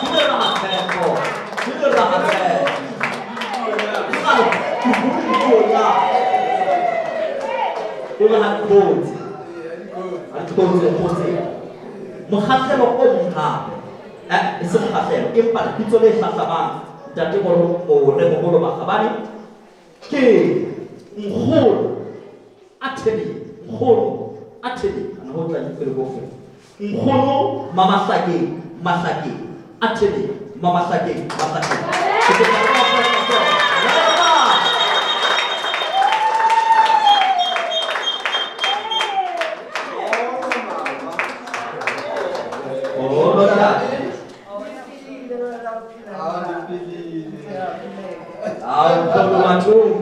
[SPEAKER 2] Ke le raha tshepo. Ke le raha tshepo. Ke bue puo ya. O re ha di kgotse. Ha di kgotse, kgotse. Mokgahlelo o mong hape. E se mokgahlelo, empa lebitso le hlahlamang Ntate Moremoholo Makgabane ke Nkgono a Thebeng. Nkgono a Thebeng. Ana ho tla pele ho fe. Nkgono Mamahlakeng, Mahlakeng a Thebeng, Mamahlakeng, Mahlakeng. Ke kopa re ba fe matsoho. Oh, ntate. Ah, nkgono bathong.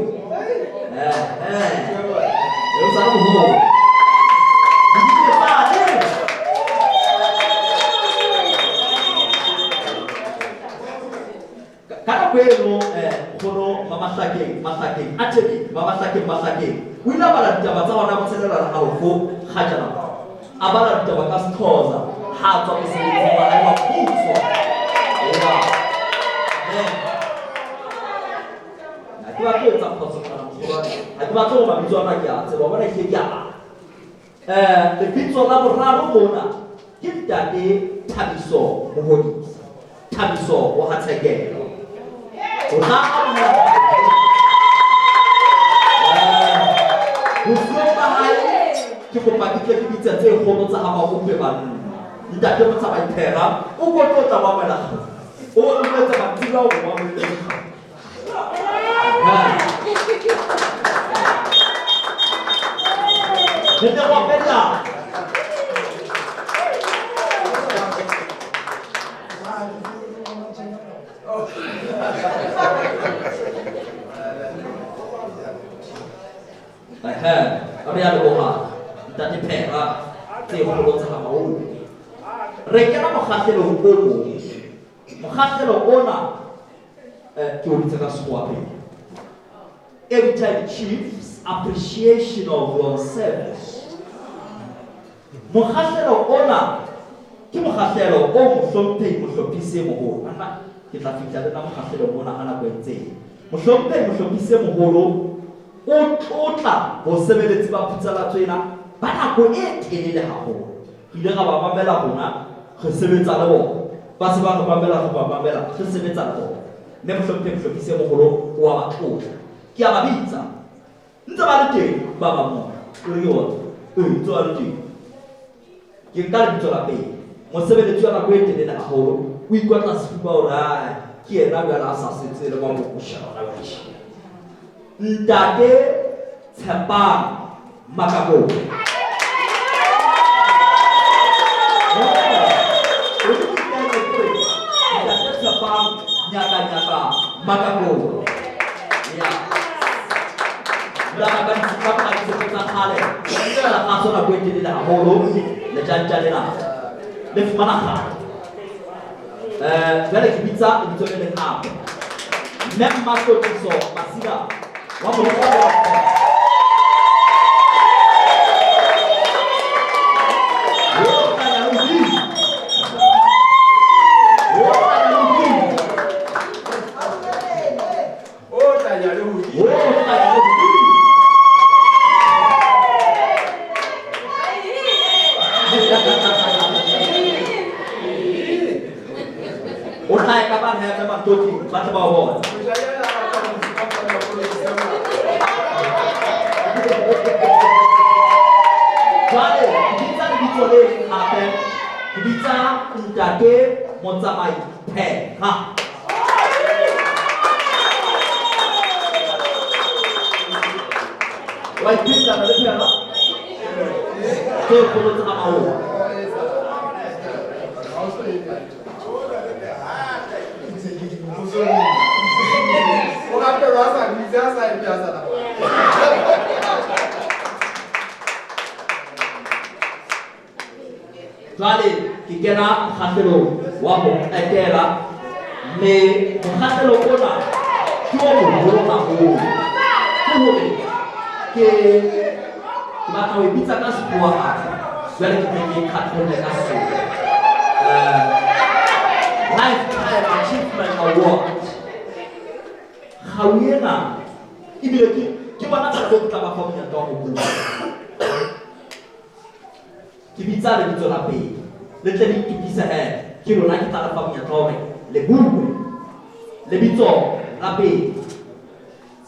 [SPEAKER 2] O sa le moholo. Ka nako eno, nkgono Mamahlakeng, Mahlakeng, a Thebeng, Mamahlakeng, Mahlakeng, o ile a bala ditaba tsa hora ya botshelela le halofo kgajana. A bala ditaba ka Sexhosa ha a tswa mosebetsing wa hae wa puso. Ea. Amen. Ha ke batle ho etsa phoso kana mokgolwane. Ha ke batle hore mabitso ana ke a tseba, wa bona ehlile ke a bala. Lebitso la boraro mona ke Ntate Thabiso Mohodisa. Thabiso wa ha Tshekelo. O tla amohela bosiong ba hae ke kopa ke tle ke bitse tse kgolo tsa ha Mahope banna. Ntate Motsamai Phera o ko tlo tla wa amohela kgau. O etsa mantsiboya hore o amohele kgau. Re tle re opela. Ehe. Tse kgolo tsa ga Maoto. Re kena mokgahlelong o mong. Mokgahlelo ona ke o bitsa ka Sekgowa pele. Editor in Chief's appreciation of your service. Mokgahlelo ona ke mokgahlelo o mohlomphehi mohlophisi e moholo. Banna ke tla fihla le nna mokgahlelong ona ha nako e ntse e. Mohlomphehi mohlophisi e moholo o tlotla bosebeletsi ba phutsalatso ena ba nako e telele haholo. Re ile ra ba mamela rona re sebetsa le bona. Ba se ba re mamela re ba mamela re sebetsa le bona. Mme mohlomphehi mohlophisi e moholo o a ba tlotla. Ke a ba bitsa. Ntse ba le teng ba bang mona. O re ke bona. Ee, ntse ba le teng. Ke nka lebitso la pele. Mosebeletsi wa nako e telele haholo o ikwatla sefuba hore ai ke yena jwale a sa setse le wa mokusha hona jwale. Ntate Tshepang Makakong. Ntate Tshepang Nyaka Nyaka Makakong. Ya. Ba ba di ba ba di tsa kgale. La kgaso nako e telele haholo le tjantja lena. Le fumana kgale. Jwale ke bitsa lebitso le leng hape. Mme Mmatlotliso Masiba wa Moloko wa O hlahe ka ba hee Matoti ba tle ba o bone. Jwale ke bitsa lebitso le leng hape, ke bitsa ntate Motsamai Phera. Wa iphetsa le Phera? Tse kgolo tsa maoto. Jwale ke kena mokgahlelong wa ho qetela, mme mokgahlelo ona ke o moholo haholo. Ke hore ke batla ho e bitsa ka Sekgowa hape, jwale ke tle ke khatholle ka Sesotho. Lifetime Achievement Award. Kgau ena ebile ke bona tsela eo ke tla ba fa monyetla wa ho bua. Ke bitsa lebitso la pele. Le tle le itokise he, ke lona ke tla le fa monyetla wa hore le bue. Lebitso la pele.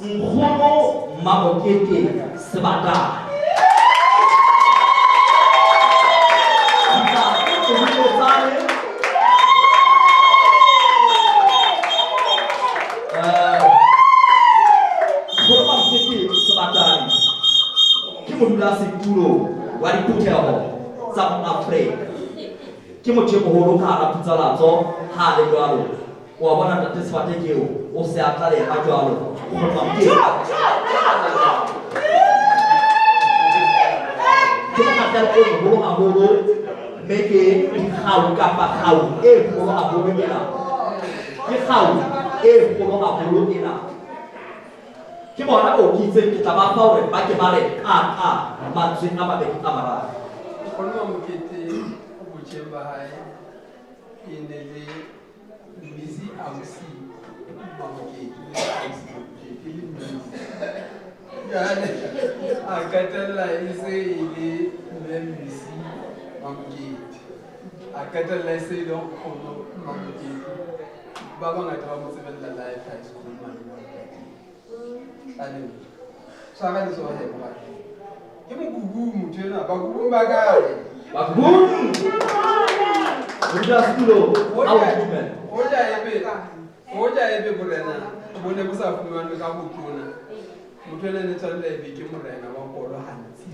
[SPEAKER 2] Nkgono Mamokete Sebatana. Nkgono Mamokete Sebatana ke modulasetulo wa diphutheho tsa Afrika. Ke motho e moholo ka hara phutsalatso ha le jwalo. Wa bona ntate Sebate ke eo, o se a tla le ha jwalo. Nkgono Mamokete. Ke mokgahlelo o moholo haholo, mme ke dikgau kapa kgau e kgolo haholo ena. Ke kgau e kgolo haholo ena. Ke bona bo ke itseng ke tla ba fa hore ba ke ba re ka ka mantswe a mabedi a mararo.
[SPEAKER 3] Nkgono Mamokete botjheng ba hae e ne le Misi Ausi Mamokete, le Ausi Mamokete le Misi. Jwale a qetella e se e le Mme Misi Mamokete. A qetella e se e le Nkgono Mamokete. Ba bangata ba mo tsebella Life High School mane Mamokete. Ane tshwara letsoho he moradi. Ke mokubu motho enwa, bakubung ba kae?
[SPEAKER 2] Bakubung! Modulasetulo, a o dumela.
[SPEAKER 3] Hoja ebe borena bo ne bo sa fumanwe ka botona. Motho enwa ne tshwanela ebe ke morena wa kolo hantsi.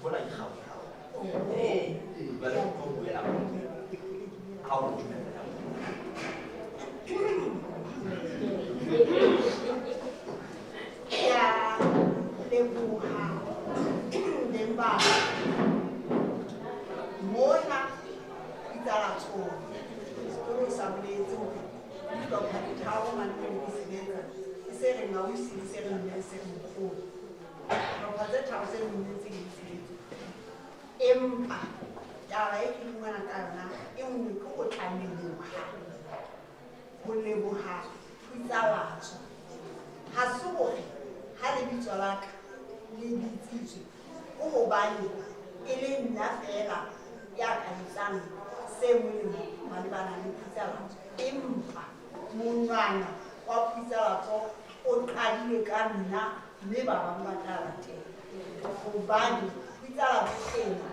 [SPEAKER 2] Bona dikgau. Jwale o tlo buela ha o dumela.
[SPEAKER 4] leboha beng ba mona Phitsalatsong. Sekolo sa boletse hore dihlopha di tharo mane pele di sebetsa, ke se reng ausi, ke se reng mme, se reng nkgono. Dihlopha tse tharo tse nne tse di sebetsa. Empa taba e ke dumela ka yona e nngwe ke ho tla leboha, ho leboha Phutsalatso. Ha se hore ha lebitso la ka le bitsitswe ke hobane e le nna feela ya ka etsang se molemo malebana le Phutsalatso, empa monwana wa Phutsalatso o qadile ka nna mme ba bang ba tla latela. Hobane Phutsalatso ena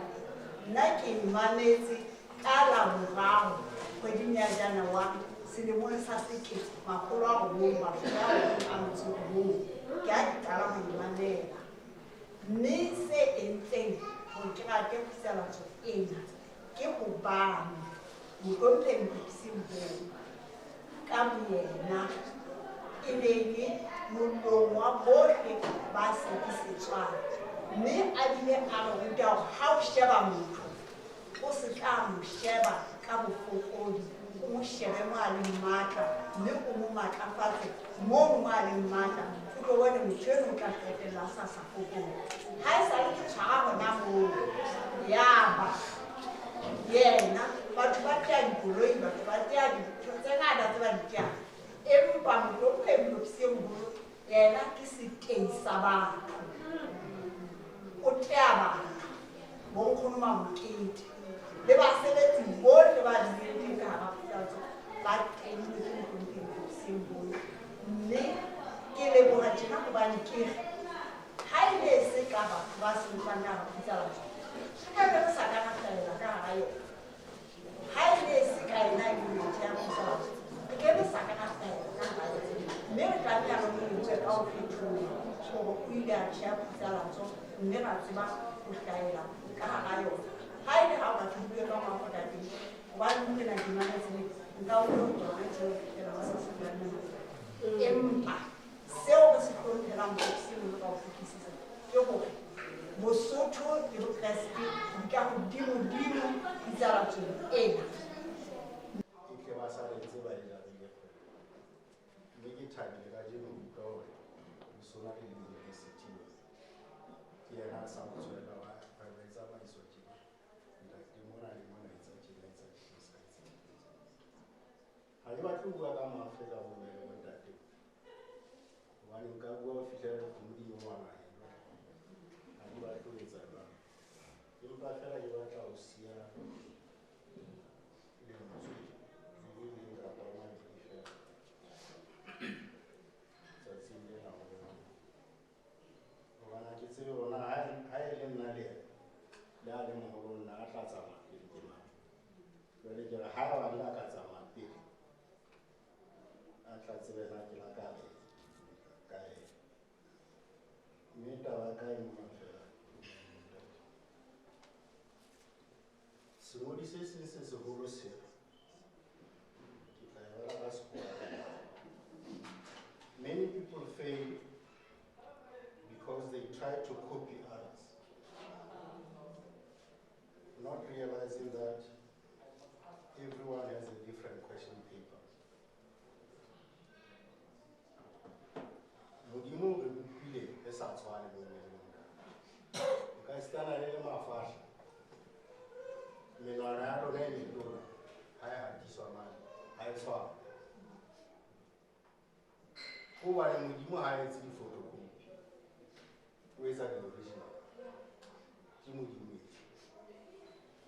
[SPEAKER 4] nna ke e mametse ka Laboraro kgweding ya January selemong sa 1999, ke ha ke qala ho e mamela. Mme se entseng hore ke rate Phutsalatso ena ke hobane Mohlomphehi Mokgisi ka boyena e ne le molong wa bohle ba sekisetswang, mme a bile a re ruta hore ha o sheba motho o se tla mo sheba ka bofokodi, o mo shebe mo a leng matla mme o mo matlafatse moo mo a leng matla, o tlo bone motho eno o tla qetella a sa sa fokola. Ha e sale ke tshwara hona moo, yaba yena batho ba tea dikoloi, batho ba tea dintho tse ngata tse ba di teang, empa Mohlomphehi Mokgisi Moholo yena ke setei sa batho, o tea batho bo nkgono Mamokete le basebetsi bohle ba bileng teng ka hara Phutsalatso ba teilwe ke Mohlomphehi Mokgisi Moholo. Mme ke leboha tjena hobane ke re ha e ne e se ka batho ba sebetsang ka hara Phutsalatso re ka be re sa ka ra hlahella ka hara yona. Ha e ne e se ka ena e le ya Phutsalatso re ke be sa ka ra hlahella ka hara yona. Mme re tlameha re mo lebohe ka ho phethoha hore o ile a tjheha Phutsalatso mme ra tseba ho hlahella ka hara yona. Ha e le ha o batho bue ka mafoka teng, hobane morena ke mametse nka utlwa ho tswa ka tjhe fela ba sa se buang. Empa seo re se hlomphelang Mokgisi Moholo ka ho fetisisa ke hore Bosotho le Bokreste di ka hodimodimo Phitsalatsong ena.
[SPEAKER 6] E tle ba sa ntse ba e jarile kgwebo. Mme ke thabile kajeno ho utlwa hore o sona le university. Ke yena a sa mo tswela wa kgwebo e tsamaiswa tjena. Ntate mona le mona etsa tjena, etsa tjena, se ka etsa tjena. Ha ke batle ho bua ka Maafrika bomme le bontate. Hobane nka bua ho fihlela dikgomo di nyowa naheng. Ha ke batle ho etsa jwalo. Empa feela ke batla ho siya lentswe le le leng kapa a mabedi feela tsatsing lena ho bona. Hobane ha ke tsebe hore na ha e le nna le yena, le ha le moholo nna a tla tsamaya pele ke mang. Jwale ke re ha eba nna a ka tsamaya pele, a tla tsebe na ke la ka re ka ena. Mme taba ya ka e mona feela. Sengodi se seng se seholo se re, ke tla e bala ka Sekgowa. Many people fail because they try to copy others, not realizing that everyone has a different question paper. Modimo o re bopile re sa tshwane bomme le bontate. O ka esitana le le mafahla, menwana ya lona e metona ha e hatiswa mane, ha e tshwane. Hobane Modimo ha a etse di-photocopy, o etsa di-original. Ke Modimo eo.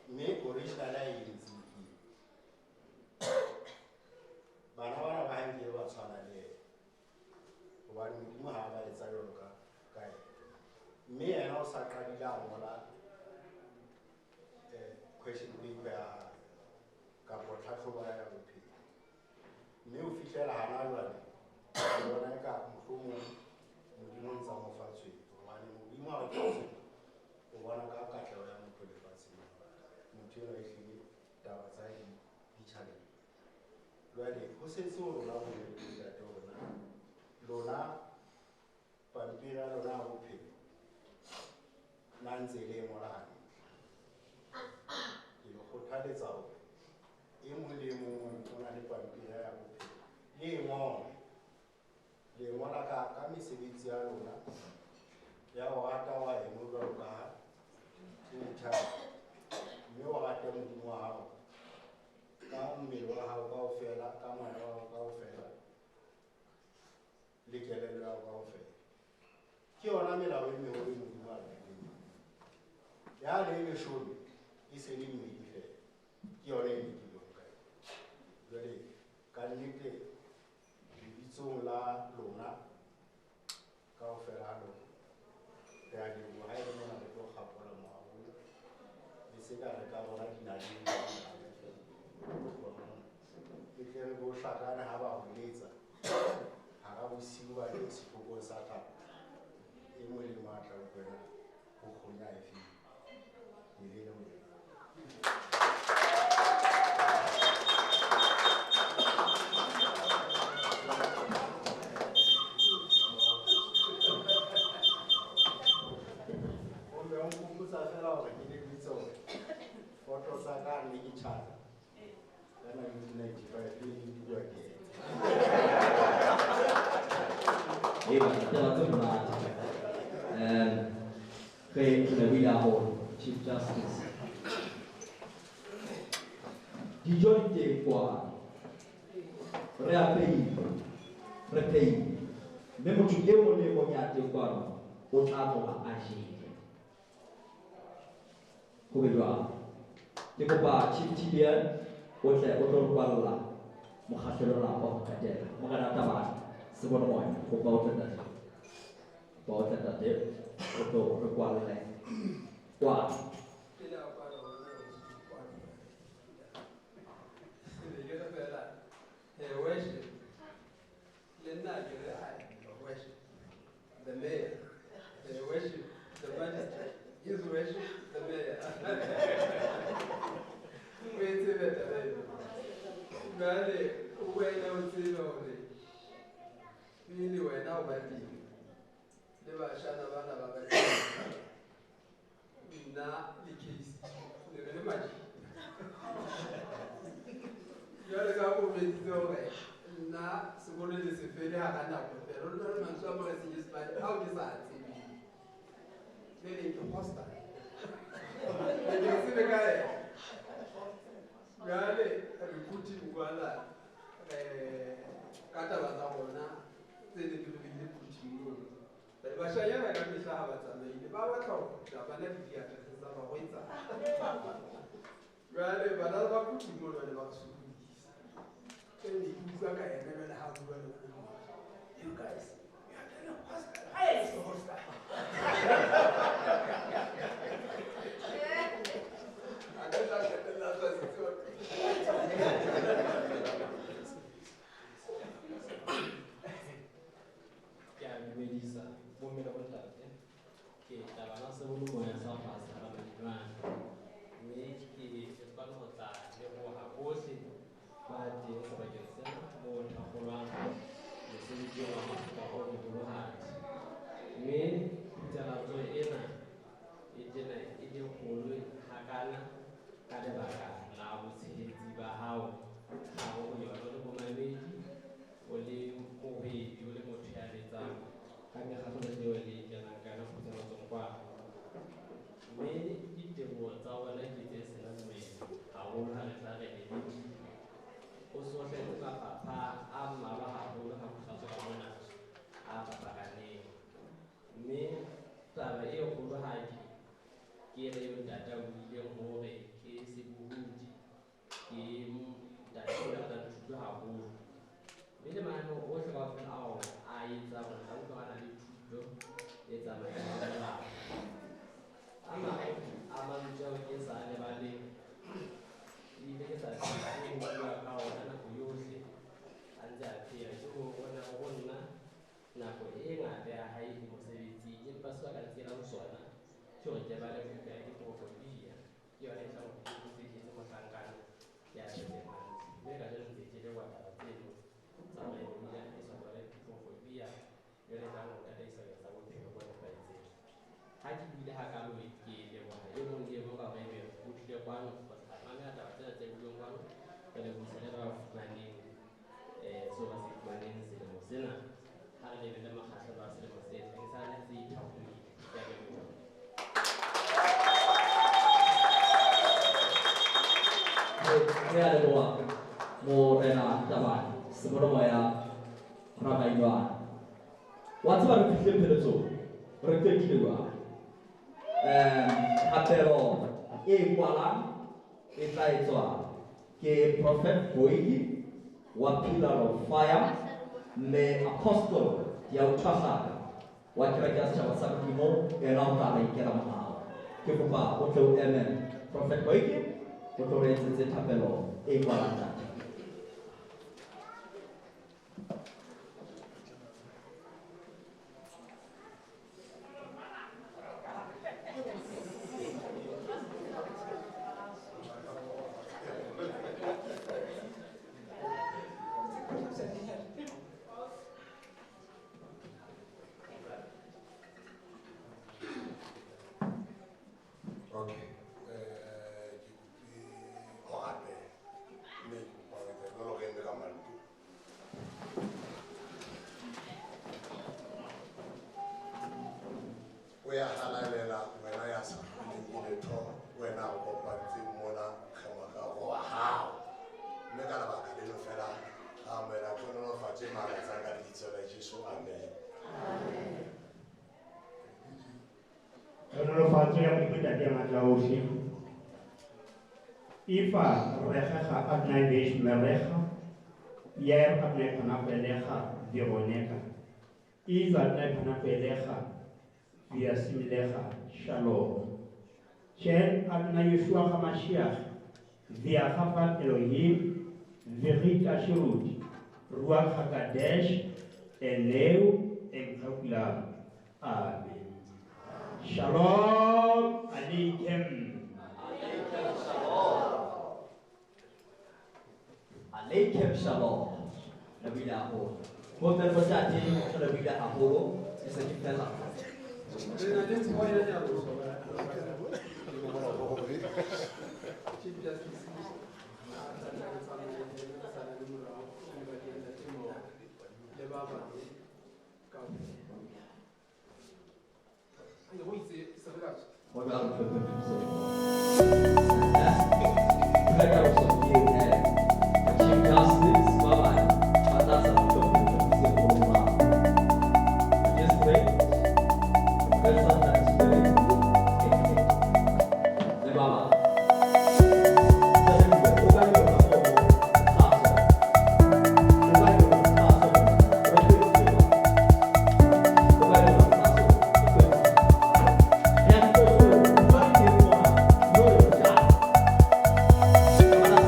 [SPEAKER 6] Mme original a e entseng ke eng? Bana bana ba hae nkebe ba tshwana le yena. Hobane Modimo ha a ba etsa jwalo ka yena. Mme yena o sa qadile a ngola question paper ya hae kapa tlhatlhobo ya bophelo. Mme ho fihlela hana jwale, ke bona eka mohlomong Modimo o ntsa mo fa tshwetso. Hobane Modimo ha o fa tshwetso, o bona ka katleho ya motho lefatsheng. Motho enwa ehlile taba tsa hae di challenge. Jwale ho setse ho rona bomme le bontate hore na lona pampiri ya lona ya bophelo La ntse le e ngola hantle. Ke le kgothaletsa hore e mong le e mong o na le pampiri ya bophelo. Le e ngole. Le e ngola ka mesebetsi ya lona ya ho rata wa heno jwalo ka ha o ithata. Mme o rate Modimo wa hao ka mmele wa hao kaofela, ka moya wa hao kaofela, le kelello ya hao kaofela. Ke yona melao e meholo e Modimo a re fileng yona. Ya le e leshome e se le mmedi feela. Ke yona e ne ke buang ka yona. Jwale ka nnete lebitsong la lona kaofela ha lona re a leboha ha e le mona re tlo kgapola moaho. E se ka re ka bona dinaledi e tle re bo hlakane ha ba holetsa hara bosiu ba le sehlokong sa thabo. E mong le mong a tla utlwela ho kgonya e feng. E le Modimo. Gomme o nkgopotsa fela hore ke le bitse hore foto tsa ka ne ke tjhata ka 1995 le bua ke ena.
[SPEAKER 2] Ee, ditaba tse monate. Re lebohile haholo Chief Justice. Dijo di teng kwano. Re apeile, re pheile. Mme motho e mong le e mong ya teng kwano o tla tloha a jele. Ho be jwalo. Ke kopa Chief Tibian o tle o tlo re kwalla mokgahlelo ona wa ho qetela. Morena Tabane, Sebonomoya, kopa o tle tate. Kopa o tle tate o tlo re kwalle kwano.
[SPEAKER 3] Pele a kwala hona kwano. Ne ke re fela, worship. Le nna ke re, ai, worship. The mayor. Worship the magistrate. His worship the mayor. O e tsebe taba eno. Jwale wena o tsebe hore pele wena o ba teng le bashana bana ba ba teng. Nna le Casey ne re le majita. Jwale ka o betsitse hore nna sekolo le se fele hara nako fela. Ho na le mantswe a mora Senyesemane ao ke sa a tsebeng. Le leng ke hostel. Ne ke tsebe ka ena. Jwale re phuthing kwana ka taba tsa rona tse ne di re beile phuthing mono. Bashanyana ka mehla ha ba tsamaile ba batla ho kgutla ba na le diaterese tsa barwetsana. Jwale bana ba phuthing mono ba ne ba re sokodisa. Ke ne ke utlwa ka ena jwale ha bua le nkgono. You guys, you are telling hostel. I am hostel. A ka tla qetella a tshwasitse hore.
[SPEAKER 7] Ke a dumedisa bomme le bontate. Ke Tabana Sebonomoya sa fatshe Ramainwane. Mme ke tswana ho tla leboha bohle ba teng sebakeng sena mo thakgolwang mosebetsi wa Afrika o moholohadi. Mme phuthelatso ena e tena e le kgolo hakana ka lebaka la botshehetsi ba hao ha o yona o le momamedi, o le mohwebi, o le motho ya letsang ka mekgahlelo eo le kenang ka yona phuthelatsong kwano. Mme diteboho tsa bona ke tse senang moedi haholo ha re tla re lebile. O sohletse mafapha a mmalwa haholo ha phuthelatswa ka mona a fapakaneng. Mme taba e kgolohadi ke ena eo ntate a buileng hore ke sebohodi, ke ntate o ratang thuto haholo. Mme le mananeo ohle kaofela ao a etsang hore ka utlwa a na le thuto e tsamayang le molao. A mang a mantswe ao ke sa lebaleng ebile ke sa tsebe ho bua ka ona nako yohle a ntse a phela ke ho nna nako e ngata ya hae e mosebetsing, empa seo a ka ntselang sona ke hore ke bale buka ya diprofobia. Ke yona e tlang hore ke ntse ke etse mohlankana ya phetseng hantle. Mme kajeno ntse ke leboha taba tseno tsa maemia e sa bale diprofobia, yona e tlang ho tataisa bakeng sa bophelo bo nepahetseng. Ha ke buile hakalo ke leboha e mong le e mong ka hore ebe o tlile kwano ho tla mamela taba tsena tse builweng kwano. Re lebohisa le ba fumaneng seo ba se fumaneng selemo sena. Ha re lebelle makgahlelo a selemo se tlang, e sale se ithaopile. Ke a leboha.
[SPEAKER 2] Re a leboha Morena Tabane, Sebolomoya Ramailwane. Wa tseba re fihlile pheletsong, re qetile jwang. Thapelo e kwalang e tla etswa ke Prophet Boiki wa Pillar of Fire mme Apostle Diauthwahlaka wa kereke ya setjhaba sa Modimo, yena o tla re ikela morao. Ke kopa o tle o eme Prophet Boiki, o tlo re etsetse thapelo e kwalang ntate.
[SPEAKER 8] Okay. Ke kopile ho rapela mme ke kopa ho etsa jwalo re eme ka maoto. O ya halalela wena ya sa hloleng ke letho, wena o kopantseng mona re morero wa hao. Mme ka lebaka leno fela ra amohela tlhonolofatso e makatsang ka lebitso la Jesu, amen.
[SPEAKER 9] Tlhonolofatso ya Modimo Ntate ya matla ohle. Ifa regega Adonai vesh merecha, Yair Adonai panapelega Veronica. Iza Adonai panapelega Viasimilega Shalom. Chen Adonai Yeshua HaMashiach, Viachafat Elohim, Virita Shirut, Ruach HaKadesh, Eneu Emchakulam. Amen. Shalom Aleichem.
[SPEAKER 2] Aleichem shalom. Aleichem shalom. Le buile haholo. Bomme le bontate re le buile haholo. Ke se ke fela.
[SPEAKER 3] Re na le mpho ya nyaloso. Chief Justice a tla tla re tsamaye le ena, re sala le morao, le ba di ntate mo, le ba bang kaofela. Go itse sebelatso.
[SPEAKER 2] Ho jwalo, Chief Justice ba bang ba tla sa Magistrate, Professor Ntatile, le ba bang. O ka yona moo mokgatlo, o ka yona mokgatlo, re qetile. O ka yona mokgatlo, re qetile. Ya ntlo, ba teng mona, yo ja. Ba la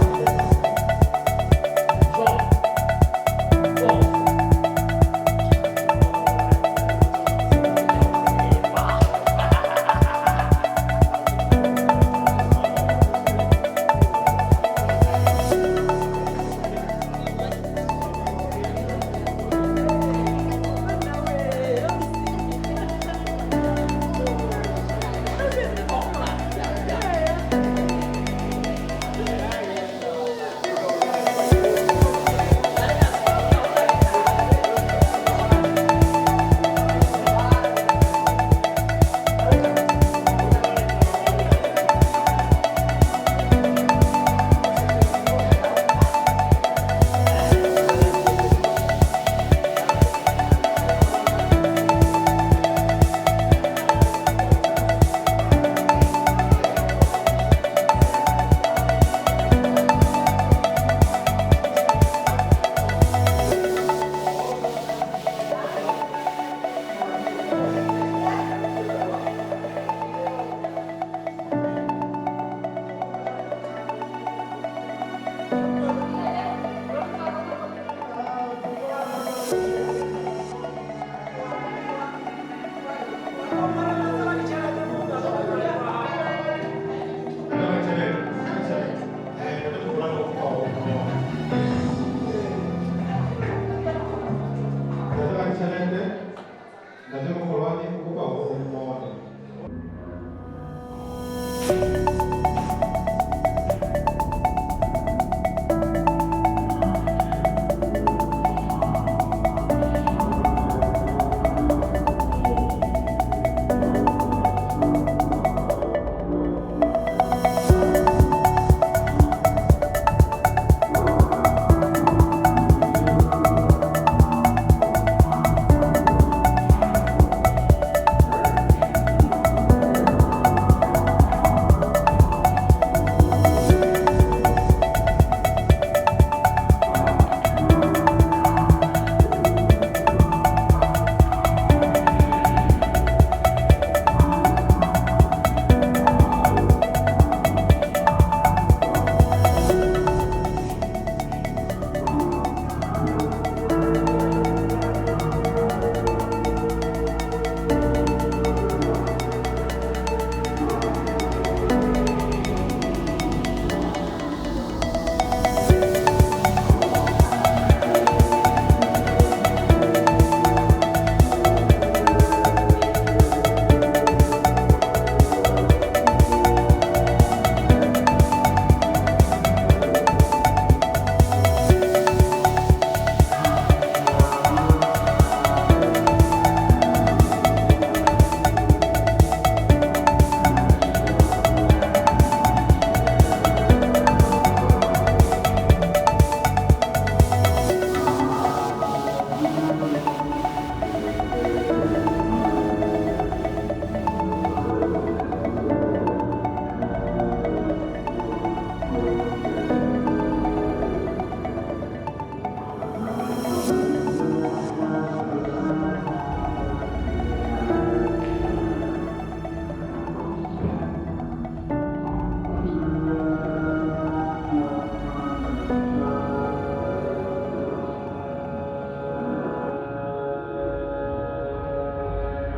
[SPEAKER 6] Ntate Mogolwane o kopa ho mmona.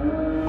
[SPEAKER 1] Thank you.